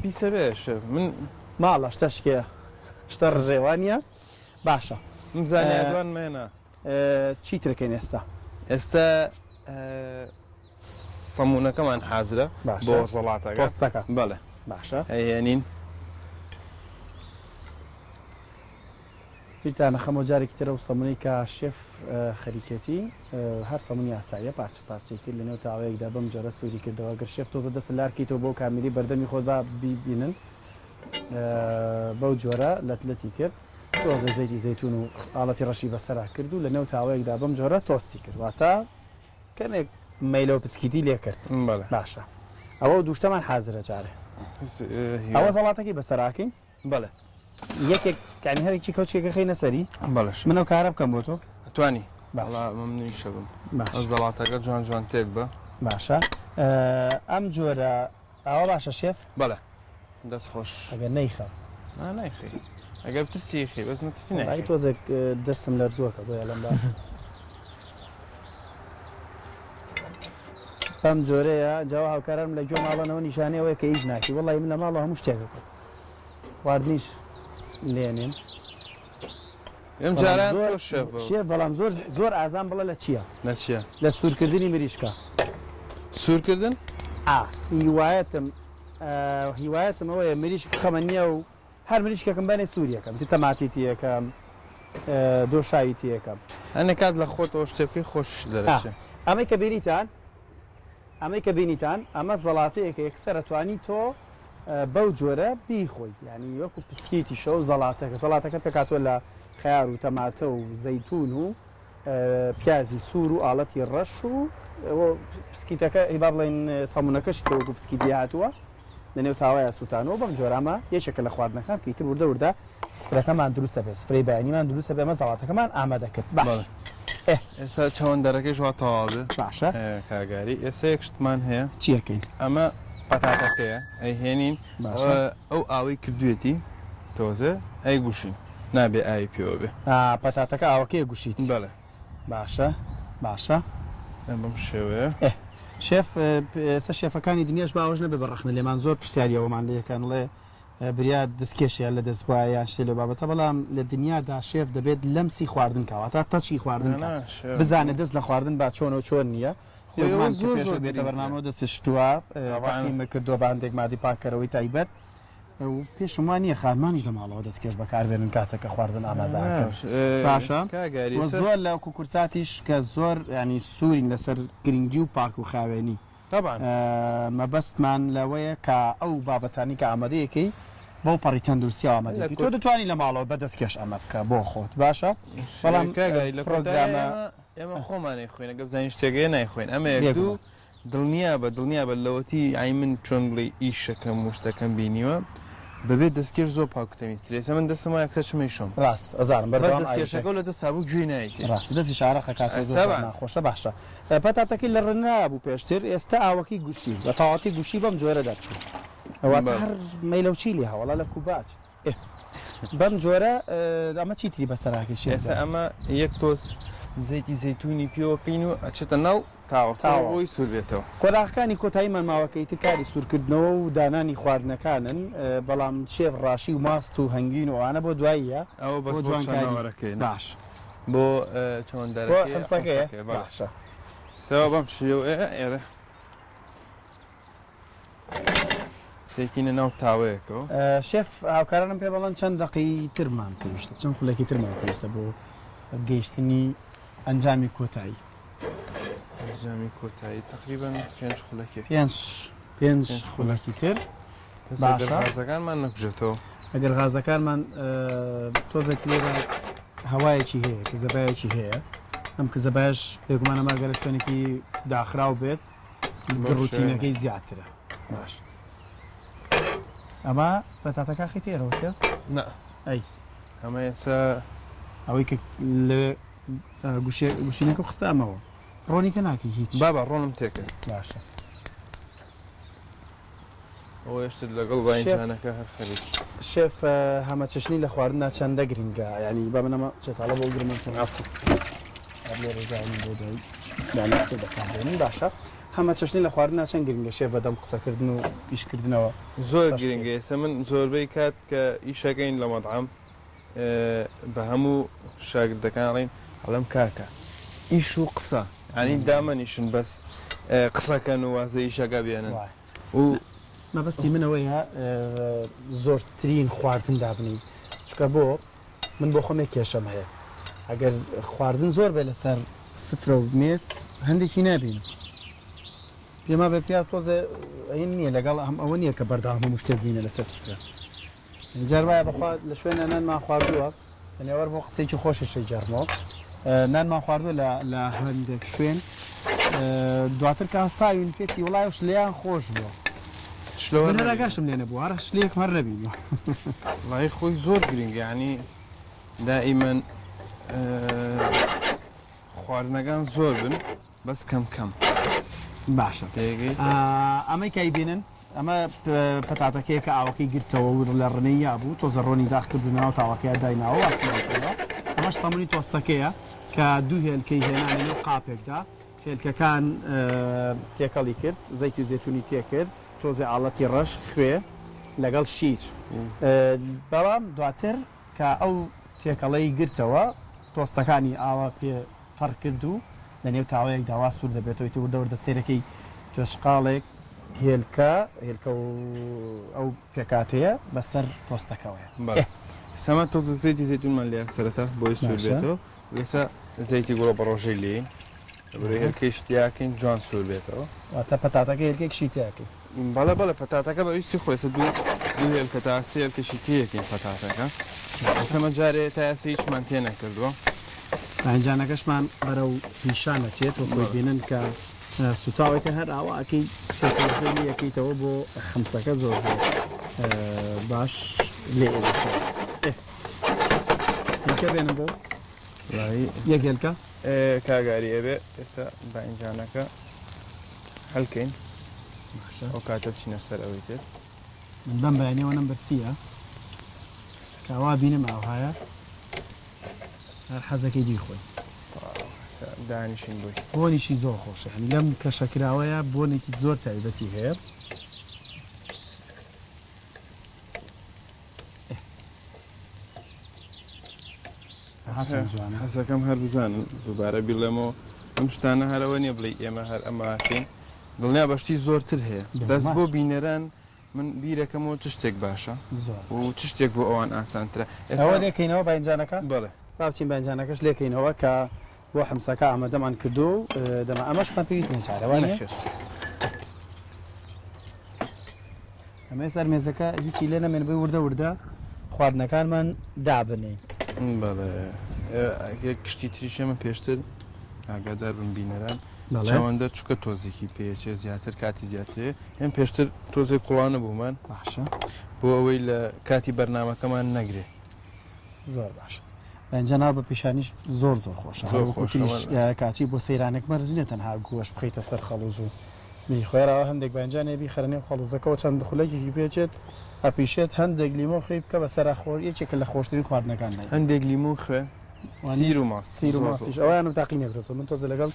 پیسە بێ شێف من ماڵە شتە شکێ شتە ڕژێوانە باشە من زانیاروان مێنە چی ترەکەین ئێستا؟ ئێستا سەمونەکەمان حازرە بۆ زەڵاتەکە تۆستەکە بەڵێ باشە ئەیهێنین. بیرتانە خەمەوە جارێکی تر ئەو سەمونەی کە شێف خەریکێتی هەر سەمونی ئاساییە پارچە پارچەی کرد لەنێو تاوەیەکدا بەم جۆرە سووری کردەوە گەر شێف تۆزە دەست لارکەیتەوە بۆ کامیری بەردەمی خۆت با بیبینن بەو جۆرە لەت لەتی کرد تۆزێ زەیتی زەیتون و ئاڵەتی ڕەشی بەسەرا کرد و لەنێو تاوەیەکدا بەم جۆرە تۆستی کرد واتە کەمێک مەیلەو پسکیتی لێ کرد بەڵێ. باشە ئەوە دوو شتەمان حازرە جارێ ئەوە زەڵاتەکەی بەسەراکەین بەڵێ. یەکێک یانی هەرێکی کەوچکێکە خەینە سەری بەڵێ. من ئەو کارە بکەم بۆ تۆ توانی باش وەڵا مەمنونیشە بم باش زەڵاتەکە جوان جوان تێک بە باشە ئەم جۆرە ئاوا باشە شێف؟ بەڵێ دەست خۆش. ئەگەر نەیخەم. نا نایخەی ئەگەر بترسی یخەی بەس نەترسی وەڵایی نایخەی. تۆزێک دەستم لەرزۆکە بۆیە ئەڵێم با بەم جۆرەیە جا وا هاوکارانم لە گوێ ماڵەنەوە نیشانەی ئەوەیە کە ئیش ناکەی وەڵایی من لە ماڵەوە هەموو شتێک ئەکەم خواردنیش لێنێم. ئەم بەڵام جاران زۆر تۆ شێف بە. شێف بەڵام زۆر زۆر ئازام بڵێ لە چییە؟ لە چییە؟ لە سوورکردنی مریشکە. سوورکردن؟ ئا هیوایەتم هیوایەتم ئەوەیە مریشک بخەمە نێو هەر مریشکێکم بەنێ سووری ئەکەم تر تەماتی تێکەم دۆشاوی تێکەم. هەنێ کات لە خۆتەوە شتێ بکەی خۆش دەرەچێ. ئەمەی کە بینیتان ئەمەی کە بینیتان ئەمە زەڵاتەیەکە یەکسەر ئەتوانی تۆ بەو جۆرە بیخۆی یانی وەکو پسکیتیشە و زەڵاتەکە زەڵاتەکە پێکهاتووە لە خەیار و تەماتە و زەیتون و پیازی سوور و ئاڵەتی ڕەش و پسکیتەکە با بڵێین سەمونەکەشی کە وەکو پسکیت لێ هاتووە لە نێو تاوەیا سووتانەوە بەم جۆرە ئەمە یەکێکە لە خواردنەکان کە ئیتر وردە وردە سفرەکەمان دروست ئەبێت سفرەی بەیانیمان دروست ئەبێت ئەمە زەڵاتەکەمان ئامادە کرد باش بەڵێ ئێستا چەوەندەرەکەیش وا تەواو بێ باشە کاک گاری ئێستا یەک شتمان هەیە چی ئەکەین؟ ئەمە پەتاتەکەیە ئەیهێنین باشە ئەو ئاوەی کردوێتی تۆزێ ئەیگوشین نابێ ئاوی پێوە بێ. ئا پەتاتەکە ئاوەکەی ئەگوشیت. بەڵێ. باشە باشە. بەم شێوەیە. ئێ شێف ئێستا شێفەکانی دنیاش باوەش نەبێ بە ڕەخنە لێمان زۆر پرسیاری ئەوەمان لێ ئەکەن ئەڵێ بریا دەستکێشیان لە دەست بوایە یان شتێ لەو بابەتە بەڵام لە دنیادا شێف دەبێت لەمسی خواردن کا واتە touch ی خواردن کا بزانێت دەست لە خواردن با چۆنە و چۆن نییە بێگومان کە پێش ئەوەی بێتە بەرنامەوە دەستی شتووە تەعقیمی کردووە بە هەندێک مادەی پاککەرەوەی تایبەت و پێشم وا نییە خانمانیش لە ماڵەوە دەستکێش بەکاربێنن کاتێک کە خواردن ئامادە ئەکەن باشە و زۆر لە کوکورساتیش کە زۆر ینی سوورین لەسەر گرنگی و پاک و خاوێنی مەبەستمان لەوەیە کە ئەو بابەتانی کە ئامادەیەکەی بەو پەڕی تەندروستیەوە ئامادەیەکەی تۆ دەتوانی لە ماڵەوە بە دەستکێش ئەمە بکە بۆ خۆت باشە بەڵام پرۆگرامە ئێمە خۆمانەی خوێنە گە بزانین شتێکەیە نایخۆین ئەمە یەک دوو دڵنیابە دڵنیابە لەوەتی یانی من چۆن بڵێی ئیشەکەم و شتەکەم بینیوە بەبێ دەستکێش زۆر پاک و تەمیزترە ئێستا من دەستم وایە یەکسەر چمەی شۆم ڕاست ئەزانم بەس بەردەوام دەستکێشەکە و لە دەست سابوو گوێی نایەتێ. ڕاستە دەستیش ئارەق ئەکاتەوە زۆر زۆر ناخۆشە باشە پەتاتەکەی لە ڕنرابوو پێشتر ئێستا ئاوەکەی گوشی بە تەواوەتی گوشی بەم جۆرە دەرچوو واتە هەر مەیلەوچی لێ هەوەڵا لە کوبات ئێ بەم جۆرە ئەمە چی تری بەسەراکەی شێف ئێستا ئەمە یەک تۆز زەیتی زەیتونی پێوە کەین و ئەچێتە ناو تاوەکەوە بۆی سوور بێتەوە. قۆناغەکانی کۆتاییمان ماوە کە ئیتر کاری سوورکردنەوە و دانانی خواردنەکانن، بەڵام شێف ڕاشی و ماست و هەنگوین و ئەوانە بۆ دواییە ئەوە بەس بۆ بۆ جوانکاری. چەناوەرەکەی نا باش. بۆ بۆ چەوەندەرەکەیە حمسەکەیە؟ حمسەکەیە بەڵێ. باشە. سەوا بەم شێوەیە ئێرە سێکینە ناو تاوەیەکەوە. شێف هاوکارانم پێ بەڵێن چەند دەقەی ترمان پێویستە چەند خولەکی ترمان پێویستە بۆ گەیشتنی ئەنجامی کۆتایی؟ ئەنجامی کۆتایی تقریبا پێنج خولەکێک. پێنج خولەکی تر. باشە غازەکانمان نەکوژێتەوە. ئەگەر غازەکانمان تۆزێک لێرە هەوایەکی هەیە کزەبایەکی هەیە ئەم کزەبایش بێگومان ئەمە گەر لە شوێنێکی داخراو بێت گڕوتینەکەی زیاترە باش ئەمە پەتاتەکە خیتە ئێرەوە شێف؟ نا ئەی ئەمە ئێستا ئەوەی کە لەوێ گوشێ گوشینەکە خستە ئەمەوە ڕۆنی تێ ناکەی هیچ بابا ڕۆنم تێکرد باشە ئەوە شتت لەگەڵ باینجانەکە هەر خەریکی شێف هەمەچەشنی لە خواردنا چەندە گرنگە یانی با من ئەمە چێتاڵە بۆ گرم عەفو هەر لێرە داینم بۆ دوای دانیشتە بەکاردێنین باشە هەمەچەشنی لە خواردنا چەند گرنگە شێف بەدەم قسەکردن و ئیشکردنەوە زۆر گرنگە ئێستا من زۆربەی کات کە ئیشەکەین لە مەتعەم بە هەموو شاگردەکان ئەڵێین ئەڵێم کاکە ئیش و قسە یانی دامەنیشن بەس قسەکەن و واز لە ئیشەکە بێنن و مەبەستی من ئەوەیە زۆرترین خواردن دابنێی چونکە بۆ من بۆ خۆم یەک کێشەم هەیە ئەگەر خواردن زۆر بێ لەسەر سفرە و مێز هەندێکی نابینم پێما بێ پیا تۆزێ ئەین نییە لەگەڵ ئەم ئەوە نییە کە بەردەوام هەموو شتێک بینە لەسەر سفرە جار وایە بەخوا لە شوێنە نانمان خواردووە نێوەر بۆ قسەیەکی خۆشیش ئەیگێڕمەوە نانمان خواردووە لە لە هەندێک شوێن دواتر کە هەستاوین پێتی وڵای ئەو شلەیان خۆش بووە شلەوە من هەر نەبینی. ئاگاشم لێ نەبوو هەر شلەیەکم هەر نەبینیوە. وەڵایی خۆی زۆر گرنگە یانی دائیمەن خواردنەکان زۆر بن بەس کەم کەم. باشە تێگەی؟ ئەمەی کە ئەیبینن ئەمە پەتاتەکەیە کە ئاوەکەی گرتەوە و لە ڕنەی یابوو تۆزە ڕۆنی داخ کرد و لەناو تاوەکەیا دایناوە وا سووری کردەوە. ئەمەش سەمونی تۆستەکەیە کە دوو هێلکەی هێنا لەنێو قاپێکدا هێلکەکان تێکەڵی کرد زەیت و زێتونی تێکرد تۆزێ ئاڵەتی ڕەش خوێ لەگەڵ شیر بەڵام دواتر کە ئەو تێکەڵەی گرتەوە تۆستەکانی ئاوا پێ تەڕ کرد و لە نێو تاوەیەکدا وا سوور دەبێتەوە ئیتر وردە وردە سەیرەکەی. توێشقاڵێک هێلکە، هێلکە و ئەو پێکهاتەیە بەسەر پۆستەکەوەیە. بەڵێ ئێستا تۆزە زەیتی زەیتونمان لێیە سەرەتا بۆی سوور بێتەوە و ئێستا زەیتی گوڵە بەڕۆژەی لێین لەبەرئەوەی هێلکەیش تیاکەین جوان سوور بێتەوە. واتە پەتاتەکە هێلکەیەکیشی تیاکەی؟ بەڵێ بەڵێ پەتاتەکە بە ویستی خۆی ئێستا دوو هێلکە تا سێ هێلکەشی تێیەکەین پەتاتەکە ئێستا مە جارێ تا ئێستا هیچمان تێ نەکردووە. باینجانەکەشمان بەرەو پیشان ئەچێت وەکو بینن کە سوتاوەیتە هەر ئاوا ئەکەی تێکەڵەکەی لێ ئەکەیتەوە بۆ خمسەکە زۆر زۆر باش لێ ئەبێتەوە. ئێ هێلکە بێنە بۆ یەک هێلکە. کاک ئاری ئەبێ ئێستا باینجانەکە هەلکەین ئەو کاتە بچینە سەر ئەوەی تر. من بەم بەیانیەوە نەم برسیە کە وا بینم ئاوهایە هەر حەزەکەی بیخۆی. دانیشین بۆی. بۆنیشی زۆر خۆشە یانی لەم کەشە کراوەیە بۆنێکی زۆر تایبەتی هەیە. حەزەکەم هەر بزانن دووبارە بیڵێمەوە ئەم شتانە هەر ئەوە نییە بڵێی ئێمە هەر ئەمە ئەکەین دڵنیا بە شتی زۆرتر هەیە بەس بۆ بینەران من بیرەکەمەوە چ شتێک باشە و چ شتێک بۆ ئەوان ئاسانترە. ئەوە لێکەینەوە باینجانەکە؟ بەڵێ. با بچین باینجانەکەش لێکەینەوە کە بۆ حمسەکە ئامادەمان کردووە و دەما ئەمەشمان پێویست نییە جارێ وانیە؟ نەخێر. ئەمەی سەر مێزەکە هیچی لێ نەمێنێ بۆی وردە وردە خواردنەکانمان دابنێین. بەڵێ یەک شتی تریش ئێمە پێشتر ئاگادار بن بینەران چەوەندە چکە تۆزێکی پێچێ زیاتر کاتی زیاترێ هێم پێشتر تۆزێک کوڵانە بوومان باشە بۆ ئەوەی لە کاتی بەرنمەکەمان نەگرێ. زۆر باش بەنجە ناو بە پیشانیش زۆر زۆر خۆشە هەروەکوتریش کاچی بۆ سەیرانێک مەرج نییە تەنها گۆشت بخەیتە سەر خەڵوز و بیخۆیەوە هەندێک بەنجانێ بیخەرە نێو خەڵوزەکەەوە چەند خولەکێکی پێچێت ئەپیشێت هەندێک لیمۆ خوێی بکە بەسەرا خۆ یەکێکە لە خۆشترین خواردنەکان لای هەندێک لیمۆ خوێ سیر و ماست سیر و ماستیش ئەویانم تاقی نەکردۆتەوە من تۆزە لەگەڵ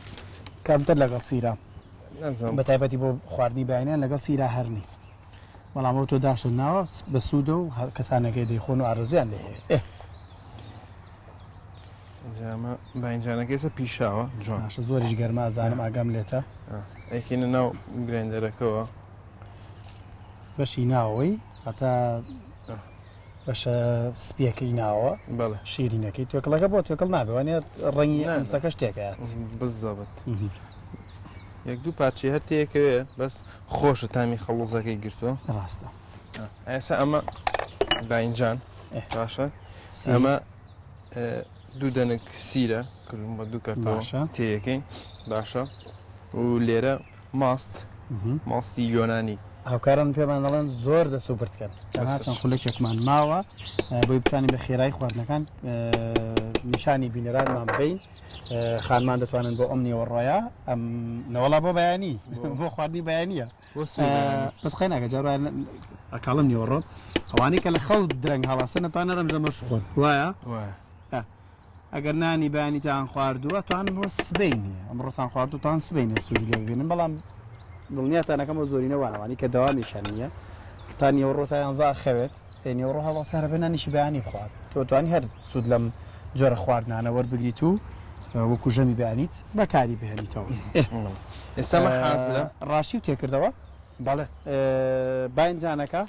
کەمتر لەگەڵ سیرا بە تایبەتی بۆ خواردنی بەیانیان لەگەڵ سیرا هەرنی بەڵام ئەو تۆ داشت ناوە بە سوودە و هەر کەسانێک دەیخۆن و ئارەزویان لێ هەیە ئێ. ئینجا باینجانەکە ئێستا پیشاوە جوان. باشە زۆریش گەرمە ئەزانم ئاگام لێتە. ئەیکەینە ناو grinder ەکەوە. بەشی ناوەوەی هەتا بەشە سپیەکەی ناوە بەڵێ شیرینەکەی توێکڵەکە بۆ توێکڵ نابێ وانە ڕەنگی ئەمسەکە شتێکەیات بزەبت یەک دوو پارچەی هەر تێکەوێ بەس خۆشە تامی خەڵوزەکەی گرتووە ڕاستە ئێستا ئەمە باینجان باشە ئەمە دوو دەنک سیرە کردم بە دوو کەرتەوە تێیەکەین باشە و لێرە ماست ماستی یۆنانی. هاوکاران پێمان دەڵێن زۆر دەست و برد کەن تەنها چەند خولەکێکمان ماوە بۆی بتوانین بە خێرایی خواردنەکان نیشانی بینەرانمان بین خانمان دەتوانن بۆ ئەم نیوەڕۆیە ئەم نەوەڵا بۆ بەیانی بۆ خواردنی بەیانیە بەس قەیناکە جار ئەکاڵم نیوەڕۆ ئەوانەی کە لە خەو درەنگ هەڵاسە نەتوانە ڕەمزەمەش خۆن وایە ئەگەر نانی بەیانیتان خواردووە توان بۆ سبەینێ ئەمڕۆتان خواردوتان سبەینێ سوودی لێ ببینن بەڵام دڵنیاتان ئەکەم ئەو زۆرینە وان ئەوانەی کە دەوامیشیان نییە تا نیوەڕۆ تا یانزە ئەخەوێت ئێ نیوەڕۆ هەڵاسی هەر ئەبێ نانیشی بەیانی بخوات تۆ توانی هەر سوود لەم جۆرە خواردنانە وەربگریت و وەکو ژەمی بەیانیت بەکاری بهێنیتەوە ئێ ئێستا مە حازرە ڕاشی و تێکردەوە بەڵێ باینجانەکە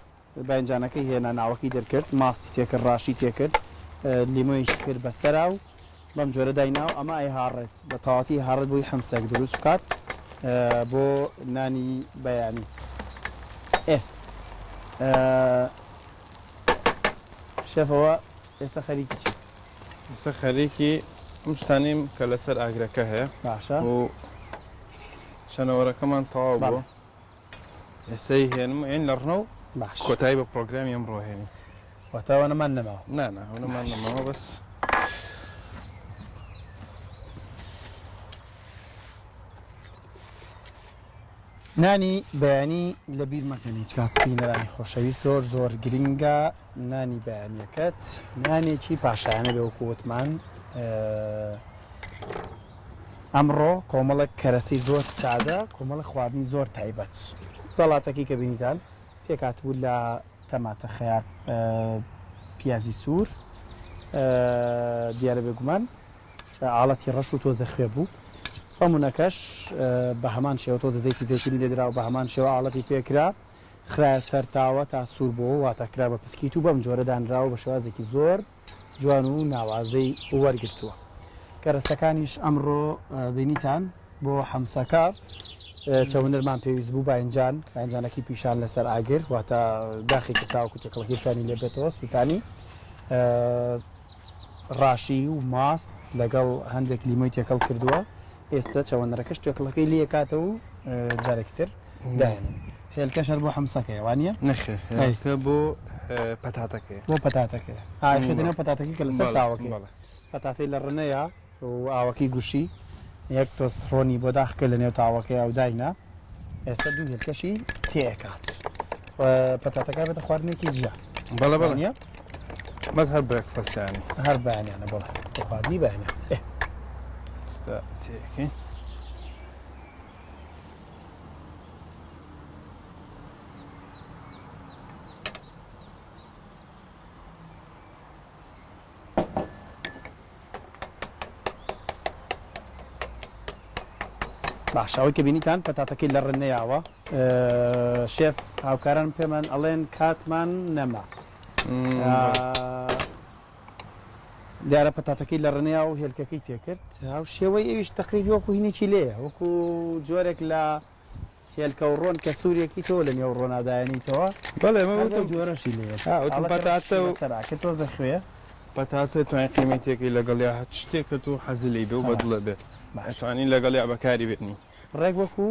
باینجانەکەی هێنا ناوەکەی دەرکرد ماستی تێکرد ڕاشی تێکرد لیمۆیەکی کرد بەسەرا و بەم جۆرە داینا و ئەمە ئەیهاڕێت بە تەواوەتی ئەیهاڕێت بۆی حمسێک دروست بکات بۆ نانی بەیانی ئێ شێفەوە ئێستا خەریکی چی؟ ئێستا خەریکی ئەم شتانەیم کە لەسەر ئاگرەکە هەیە باشە و شەنەوەرەکەمان تەواو بووە. ئێستا هێنم ئێن لە ڕنە و باش کۆتایی بە پرۆگرامی ئەمڕۆ هێنین. واتە ئەوەنەمان نەماوە. نا نا ئەوەنەمان نەماوە بەس. نانی بەیانی لە بیر مەکەن هیچ کات بینەرانی خۆشەویست زۆر زۆر گرنگە نانی بەیانیەکەت نانێکی پاشایانە بێ وەکو وتمان ئەمڕۆ کۆمەڵێک کەرەسەی زۆر سادە، کۆمەڵێک خواردنی زۆر تایبەت. سەڵاتەکەی کە بینیتان پێکهاتبوو لە تەماتە، خەیار، پیازی سوور، دیارە بێگومان ئاڵەتی ڕەش و تۆزە خوێ بوو. سەمونەکەش بە هەمان شێوە تۆزە زەیتی زەیتونی لێ درا و بە هەمان شێوە ئاڵەتی پێ کرا، خرایە سەر تاوە تا سوور بۆوە، واتە کرا بە پسکیت و بەم جۆرە دانراوە بە شێوازێکی زۆر جوان و ناوازەی وەرگرتووە. کەرەستەکانیش ئەمڕۆ بینیتان بۆ حەمسەکە چەونەرمان پێویست بوو، باینجان، باینجانەکەی پیشان لەسەر ئاگر، واتە داخی کرد تاوەکو تێکەڵەکەی بتوانین لێ بێتەوە، سووتانی. ڕاشی و ماست لەگەڵ هەندێک لیمۆی تێکەڵ کردووە ئێستا چەوەنەرەکەش تێکڵەکەی لێ کاتەوە و جارێکی تر دایەنێ هێلکەش هەر بۆ حمسەکەیە وانە؟ نەخێر هێلکە بۆ پەتاتەکەیە بۆ پەتاتەکەیە ئاخێتە نێو پەتاتەکەی کە لەسەر تاوەکەی پەتاتەی لە ڕنەیە و ئاوەکەی گوشی یەک تۆز ڕۆنی بۆ داخ کرد لە نێو تاوەکەی ئەو داینا ئێستا دوو هێلکەشی تێکات پەتاتەکە بێتە خواردنێکی جیا بەڵێ بەڵێ نیە بەس هەر breakfast انی هەر بەیانیانە بەڵێ بۆ خواردنی بەیانیان ئێستا تێکەین باشە ئەوەی کە بینیتان پەتاتەکەی لە ڕنەیاوە شێف هاوکاران پێمان ئەڵێن کاتمان نەما دیارە پەتاتەکەی لە ڕنەیا و هێلکەکەی تێکرد هاو شێوەی ئەویش تەقریبی وەکو هینێکی لێیە وەکو جۆرێک لە هێلکە و ڕۆن کە سوورێکی تۆ لە نێو ڕۆنا دایەنیتەوە. بەڵێ من هەر وتم بەو جۆرەشی لێیە. ها وتم ئاڵەتی پەتاتە ڕەشی و لەسەرا کە تۆزە خوێ. پەتاتە توانی قیمەی تێکەی لەگەڵیا هەچ شتێک کە تۆ حەزی لێی بێ و بە دڵت ڕاستە بێ باشە. ئەتوانی لەگەڵیا بەکاری بێنی. ڕێک وەکو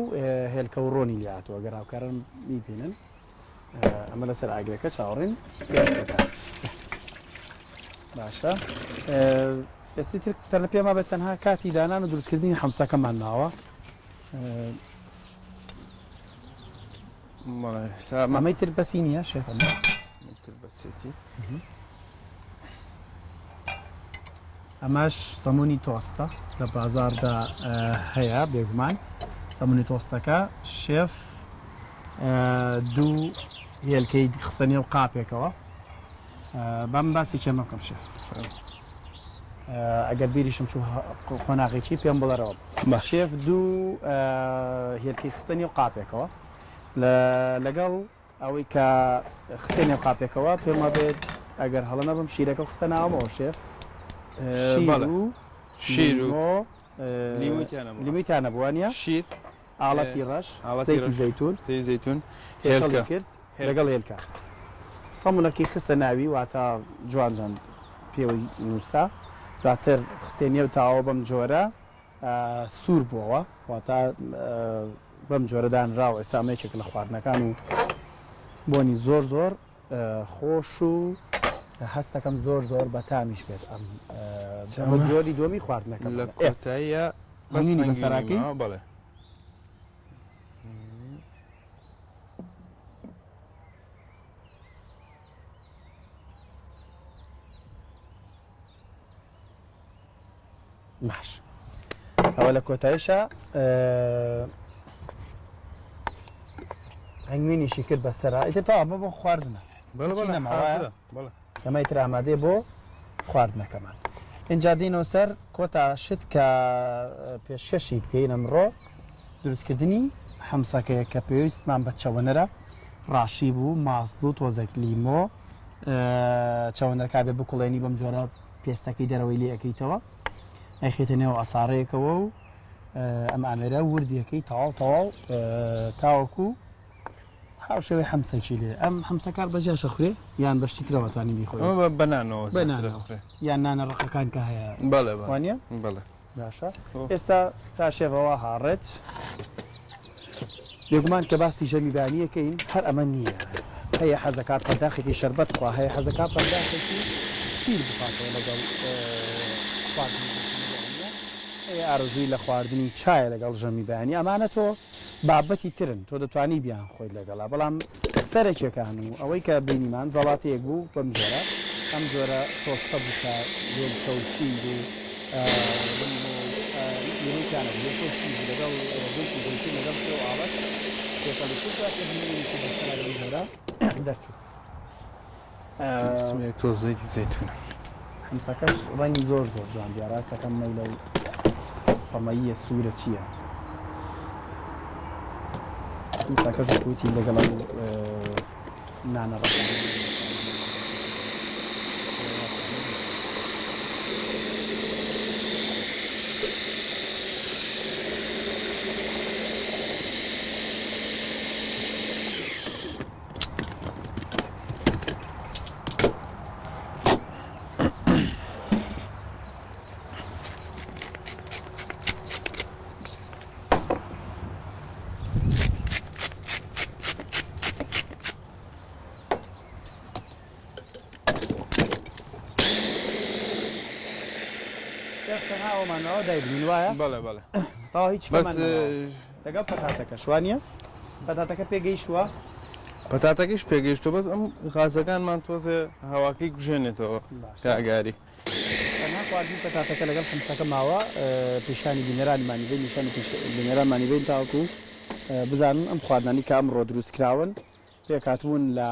هێلکە و ڕۆنی لێ هاتووە گەر هاوکاران بیبینن. ئەمە لەسەر ئاگرەکە چاوەڕێین گەرم بکات. باشە ئێستی تر تەنە پێما بێت تەنها کاتی دانان و دروستکردنی حەمسەکەمان ماوە. ئەمەی تر بەسی نییە شێف ئەمە تر بەسێتی ئەمەش سەمونی تۆستە لە بازاردا هەیە بێگومان سەمونی تۆستەکە شێف دوو هێلکەی خستە نێو قاپێکەوە بەم باسی کێمە بکەم شێف ئەگەر بیریشم چوو قۆناغێکی پێم بڵێرەوە. شێف دوو هێلکەی خستە نێو قاپێکەوە لەگەڵ ئەوەی کە خستە نێو قاپێکەوە پێم وابێت ئەگەر هەڵە نەبم شیرەکە خستە ناوەوە شێف شیر و شیر و لیمۆی تیا نەبوو وانیە؟ شیر ئاڵەتی ڕەش زەیتی زەیتون زەیتی زەیتون تێکەڵی کرد لەگەڵ هێلکە سەمونەکەی خستە ناوی واتە جوان جوان پێوەی نووسا دواتر خستێ نێو تاوە بەم جۆرە سوور بووەوە واتە بەم جۆرە دانراوە ئێستا ئەمە یەکێکە لە خواردنەکان و بۆنی زۆر زۆر خۆش و هەستەکەم زۆر زۆر بەتامیش بێت ئەم جۆری دووەمی خواردنەکە لە کۆتاییە بەس بەسەراکەی بەڵێ باش ئەوە لە کۆتاییشا هەنگوینیشی کرد بەسەرا ئیتر تەواو بۆ خواردنە ئەمە ئیتر ئامادەیە بۆ خواردنەکەمان ئینجا دێینەوە سەر کۆتا شت کە پێشکەشی بکەین ئەمڕۆ دروستکردنی حمسەکەیە کە پێویستمان بە چەوەنەرە ڕاشی بوو ماست بوو تۆزێک لیمۆ چەوەنەرکە بێ بکوڵێنی بەم جۆرە پێستەکەی دەرەوەی لێ ئەکەیتەوە ئەیخەیتە نێو عەسارەیەکەوە و ئەم ئامێرە وردیەکەی تەواو تەواو تاوەکو هاوشێوەی حەمسەکی لێ ئەم حەمسەکار بەجیا شەخورێ یان بەشتی ترەوە توانی بیخۆی بە نانەوە بە یان نانە ڕەقەکان کە هەیە بەڵێ وانە بەڵێ باشە ئێستا تا شێفەوە هاڕێت بێگومان کە باسی ژەمی بەیانییەکەین هەر ئەمە نییە، هەیە حەزەکات پەرداخێکی شەربەت بخوا، هەیە حەزەکات پەرداخێکی شیر بخواتەوە لەگەڵ خواردنی ژەمی بەیانییە، هەیە ئارەزووی لە خواردنی چایە لەگەڵ ژەمی بەیانی، ئەمانە تۆ بابەتی ترن تۆ دەتوانی بیانخۆیت لەگەڵا، بەڵام سەرەکیەکان و ئەوەی کە بینیمان زەڵاتەیەک بوو بەم جۆرە، ئەم جۆرە تۆستە بوو کە هێلکە و شیر و لیمۆ و لیمۆی تیا نەبوو، هێلکە و شیر بوو لەگەڵ زەیتی زەیتون لەگەڵ خوێ و ئاڵەت تێکەڵی کرد دواتر هەنگوینێکی بەسەرا بەم جۆرە دەرچوو. سمێک تۆ زەیتی زەیتونە. حمسەکەش ڕەنگی زۆر زۆر جوان دیارە هەستەکەم مەیلە و. پەمەییە سوورە چییە؟ حمسەکەش وەکو وتی لەگەڵ ئەو نانە ڕەشانە تەنها ئەومان ماوە دایبنین وایە؟ بەڵێ بەڵێ. تەواو هیچ بەس لەگەڵ پەتاتەکەش وانیە؟ پەتاتەکە پێگەیشتووە؟ پەتاتەکەش پێگەیشتووە بەس ئەم غازەکانمان تۆزێ هەواکەی کوژێنێتەوە کاگاری. تەنها خواردنی پەتاتەکە لەگەڵ حمسەکە ماوە پیشانی بینەرانمانی بەین نیشانی بینەرانمانی بەین تاوەکو بزانن ئەم خواردنانەی کە ئەمڕۆ دروست کراون پێکهاتبوون لە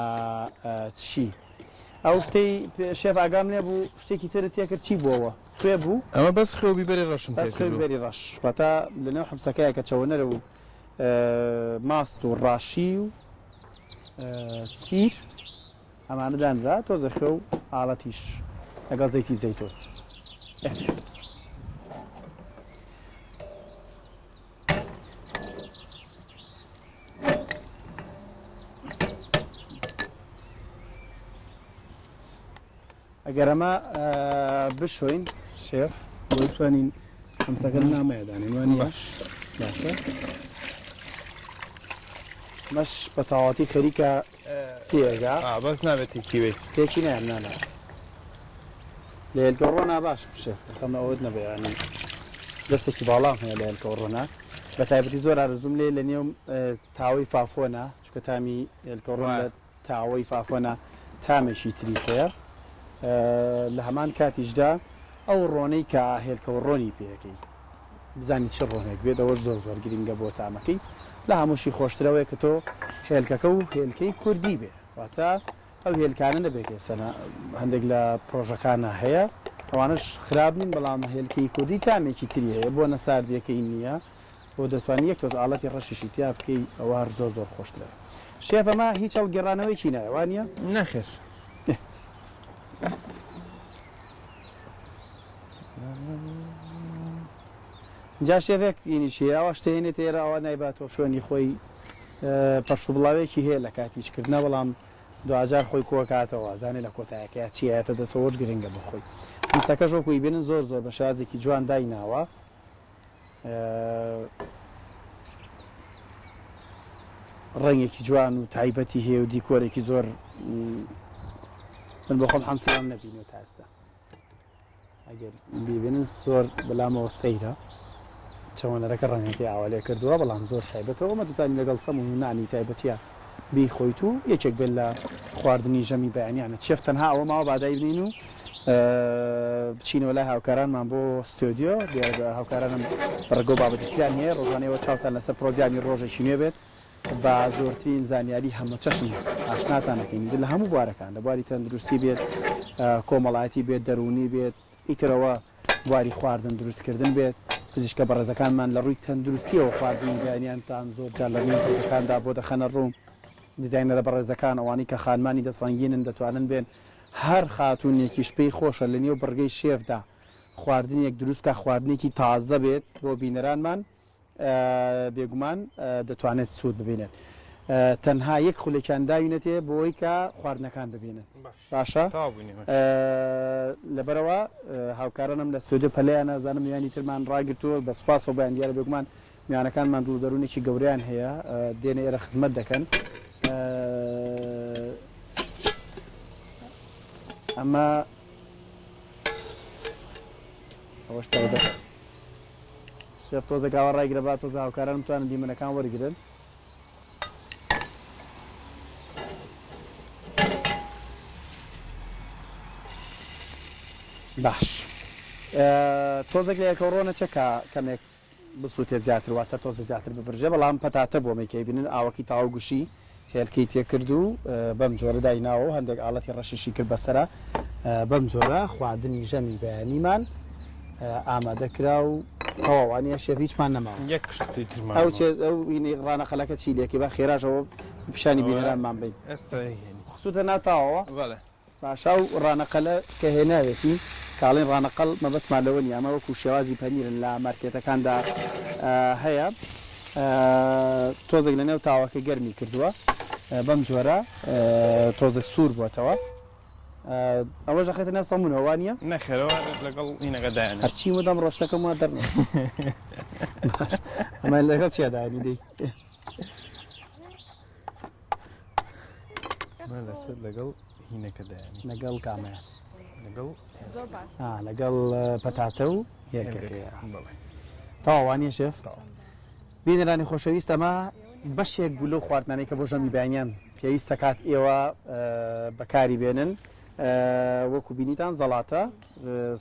چی؟ ئەو شتەی شێف ئاگام لێ بوو شتێکی ترت تێکرد چی بووەوە؟ خوێ بوو؟ ئەمە بەس خوێ و بیبەری ڕەشم بەس خوێ و تێکردووە. بیبەری ڕەش واتە لەنێو حمسەکەیە کە چەوەنەرە و ماست و ڕاشی و سیر ئەمانە دانرا تۆزە خوێ و ئاڵەتیش لەگەڵ زەیتی زەیتون. ئەگەر ئەمە بشۆین شێف بۆی بتوانین حمسەکە نامەیە دانێن وانە باش باشە مەش بە تەواوەتی خەریکە تێگا بەس نابێت تێکی بەی تێکی نایەم نانا لە هێلکە ڕۆنا باشم شێف خەمە ئەوەت نەبێ ینی دەستێکی باڵام هەیە لە هێلکە ڕۆنا بە تایبەتی زۆر ئارەزووم لێ لە نێو تاوەی فافۆنا چونکە تامی هێلکە ڕۆن لە تاوەی فافۆنا تامێکی تری هەیە لە هەمان کاتیشدا ئەو ڕۆنەی کە هێلکە و ڕۆنی پێەکەی بزانی چ ڕۆنێک بێت ئەوەش زۆر زۆر گرنگە بۆ تامەکەی لە هەمووشی خۆشترەوەیە کە تۆ هێلکەکە و هێلکەی کوردی بێ واتە ئەو هێلکانە نەبێت کە ئێستا هەندێک لە پرۆژەکانە هەیە ئەوانەش خراپ نین بەڵام هێلکەی کوردی تامێکی تری هەیە بۆ نەساردیەکەی نییە و دەتوانی یەک تۆز ئاڵەتی ڕەشیشی تیا بکەی ئەوە هەر زۆر زۆر خۆشترە شێف ئەمە هیچ هەڵگێڕانەوەیەکی نایە وانیە؟ نەخێر. جا شێفێک ئینیش هەیە ئەوە شتە هێنێتە ئێرە ئەوە نایباتەوە شوێنی خۆی پەرشوبڵاوێکی هەیە لە کاتی ئیشکردنا بەڵام دواجار خۆی کۆکاتەوە زانێ لە کۆتایەکەیا چی ئەیاتە دەستەوە گرنگە بۆ خۆی حمسەکەش وەکو ئیبینن زۆر زۆر بە شێوازێکی جوان دایناوە ڕەنگێکی جوان و تایبەتی هەیە و دیکۆرێکی زۆر من بۆ خۆم حەمسی وام نەبینیوە تا ئێستا ئەگەر بیبینن زۆر بەلامەوە سەیرە چەوەنەرەکە ڕەنگەکەی ئاوا لێ کردووە بەڵام زۆر تایبەتەوە ئەمە دەتوانین لەگەڵ سەمون و نانی تایبەتیە بیخۆیت و یەکێک بێت لە خواردنی ژەمی بەیانیانە شێف تەنها ئەوە ماوە با دایبنین و بچینەوە لای هاوکارانمان بۆ ستۆدیۆ دیارە هاوکارانم ڕگە و بابەتی تریان هەیە ڕۆژانە ئێوە چاوتان لەسەر پرۆگرامی ڕۆژێکی نوێ بێت بە زۆرترین زانیاری هەمەچەشن ئاشناتان ئەکەین لە هەموو بوارەکان لە بواری تەندروستی بێت کۆمەڵایەتی بێت دەروونی بێت ئیترەوە بواری خواردن دروستکردن بێت پزیشکە بەڕێزەکانمان لە ڕووی تەندروستیەوە خواردنی بەیانیانتان زۆر جار لە نێو بڕگەکاندا بۆ دەخەنە ڕوو دیزاینەرە بەڕێزەکان ئەوانەی کە خانمانی دەستڕەنگینن دەتوانن بێن هەر خاتوونێکیش پێی خۆشە لە نێو بڕگەی شێفدا خواردنێک دروست بکات خواردنێکی تازە بێت بۆ بینەرانمان بێگومان دەتوانێت سوود ببینێت تەنها یەک خولێکیان داوینەتێ بۆی کە خواردنەکان ببینن باشە لەبەرەوە هاوکارانم لە ستۆدیۆ پەلیانە زانم میوانی ترمان ڕاگرتووە بە سوپاسەوە بۆیان دیارە بێگومان میوانەکانمان دڵ و دەروونێکی گەورەیان هەیە دێنە ئێرە خزمەت دەکەن ئەمە ئەوەش تایبەتە شێف تۆزێک ئاوا ڕایگرە با تۆزە هاوکارانم بتوانن دیمەنەکان وەرگرن. باش تۆزێک لە یەکەو ڕۆنەچە کە کەمێک بسووتێت زیاتر واتە تۆزە زیاتر ببرژێ بەڵام پەتاتە بۆ مەیکەی بینن ئاوەکەی تەواو گوشی هێلکەی تێکرد و بەم جۆرە دایناوە و هەندێک ئاڵەتی ڕەشیشی کرد بەسەرا بەم جۆرە خواردنی ژەمی بەیانیمان ئامادە کرا و. تەواو وانیە شێف هیچمان نەماوە. یەک شتی ترمان ئەو چێ ئەو هینەی ڕانەقەلەکە چی لێکەی با خێراش ئەوە پیشانی بینەرانمان بەین. ئێستا هێنی. خستووتە ناو تاوەوە؟ بەڵێ. باشە ئەو ڕانەقەلە کە هێناوێتی کاڵین ڕانەقەڵ مەبەستمان لەوە نیە ئەمە وەکو شێوازی پەنیرن لە مارکێتەکاندا هەیە تۆزێک لەنێو تاوەکە گەرمی کردووە بەم جۆرە تۆزێک سوور بووەتەوە ئەوەش ئەخەیتە ناو سەمونەوە وانیە؟ نەخێر ئەوە لەگەڵ هینەکە دایەنێ. هەرچی مدام ڕۆشتەکەم وا دەرنەچوو. باش ئەمە لەگەڵ چیا دایەنی دەی؟ ئەمە لەسەر لەگەڵ هینەکە دایەنی. لەگەڵ کامەیە؟ لەگەڵ زۆر باش. ئا لەگەڵ پەتاتە و هێلکەکەیە. بەڵێ. تەواو وانیە شێف؟ تەواو. بینەرانی خۆشەویست ئەمە بەشێک بوو لەو خواردنانەی کە بۆ ژەمی بەیانیان پێویستە کات ئێوە بەکاری بێنن وەکو بینیتان زەڵاتە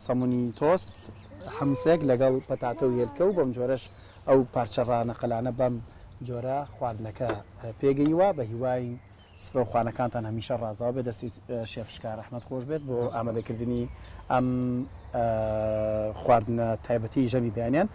سەمونی تۆست حمسێک لەگەڵ پەتاتە و هێلکە و بەم جۆرەش ئەو پارچە ڕانەقەلانە بەم جۆرە خواردنەکە پێگەیوە بە هیوای سفرە و خوانەکانتان هەمیشە ڕازاوە بێت دەستی شێف شکار ئەحمەد خۆش بێت بۆ ئامادەکردنی ئەم خواردنە تایبەتی ژەمی بەیانیان.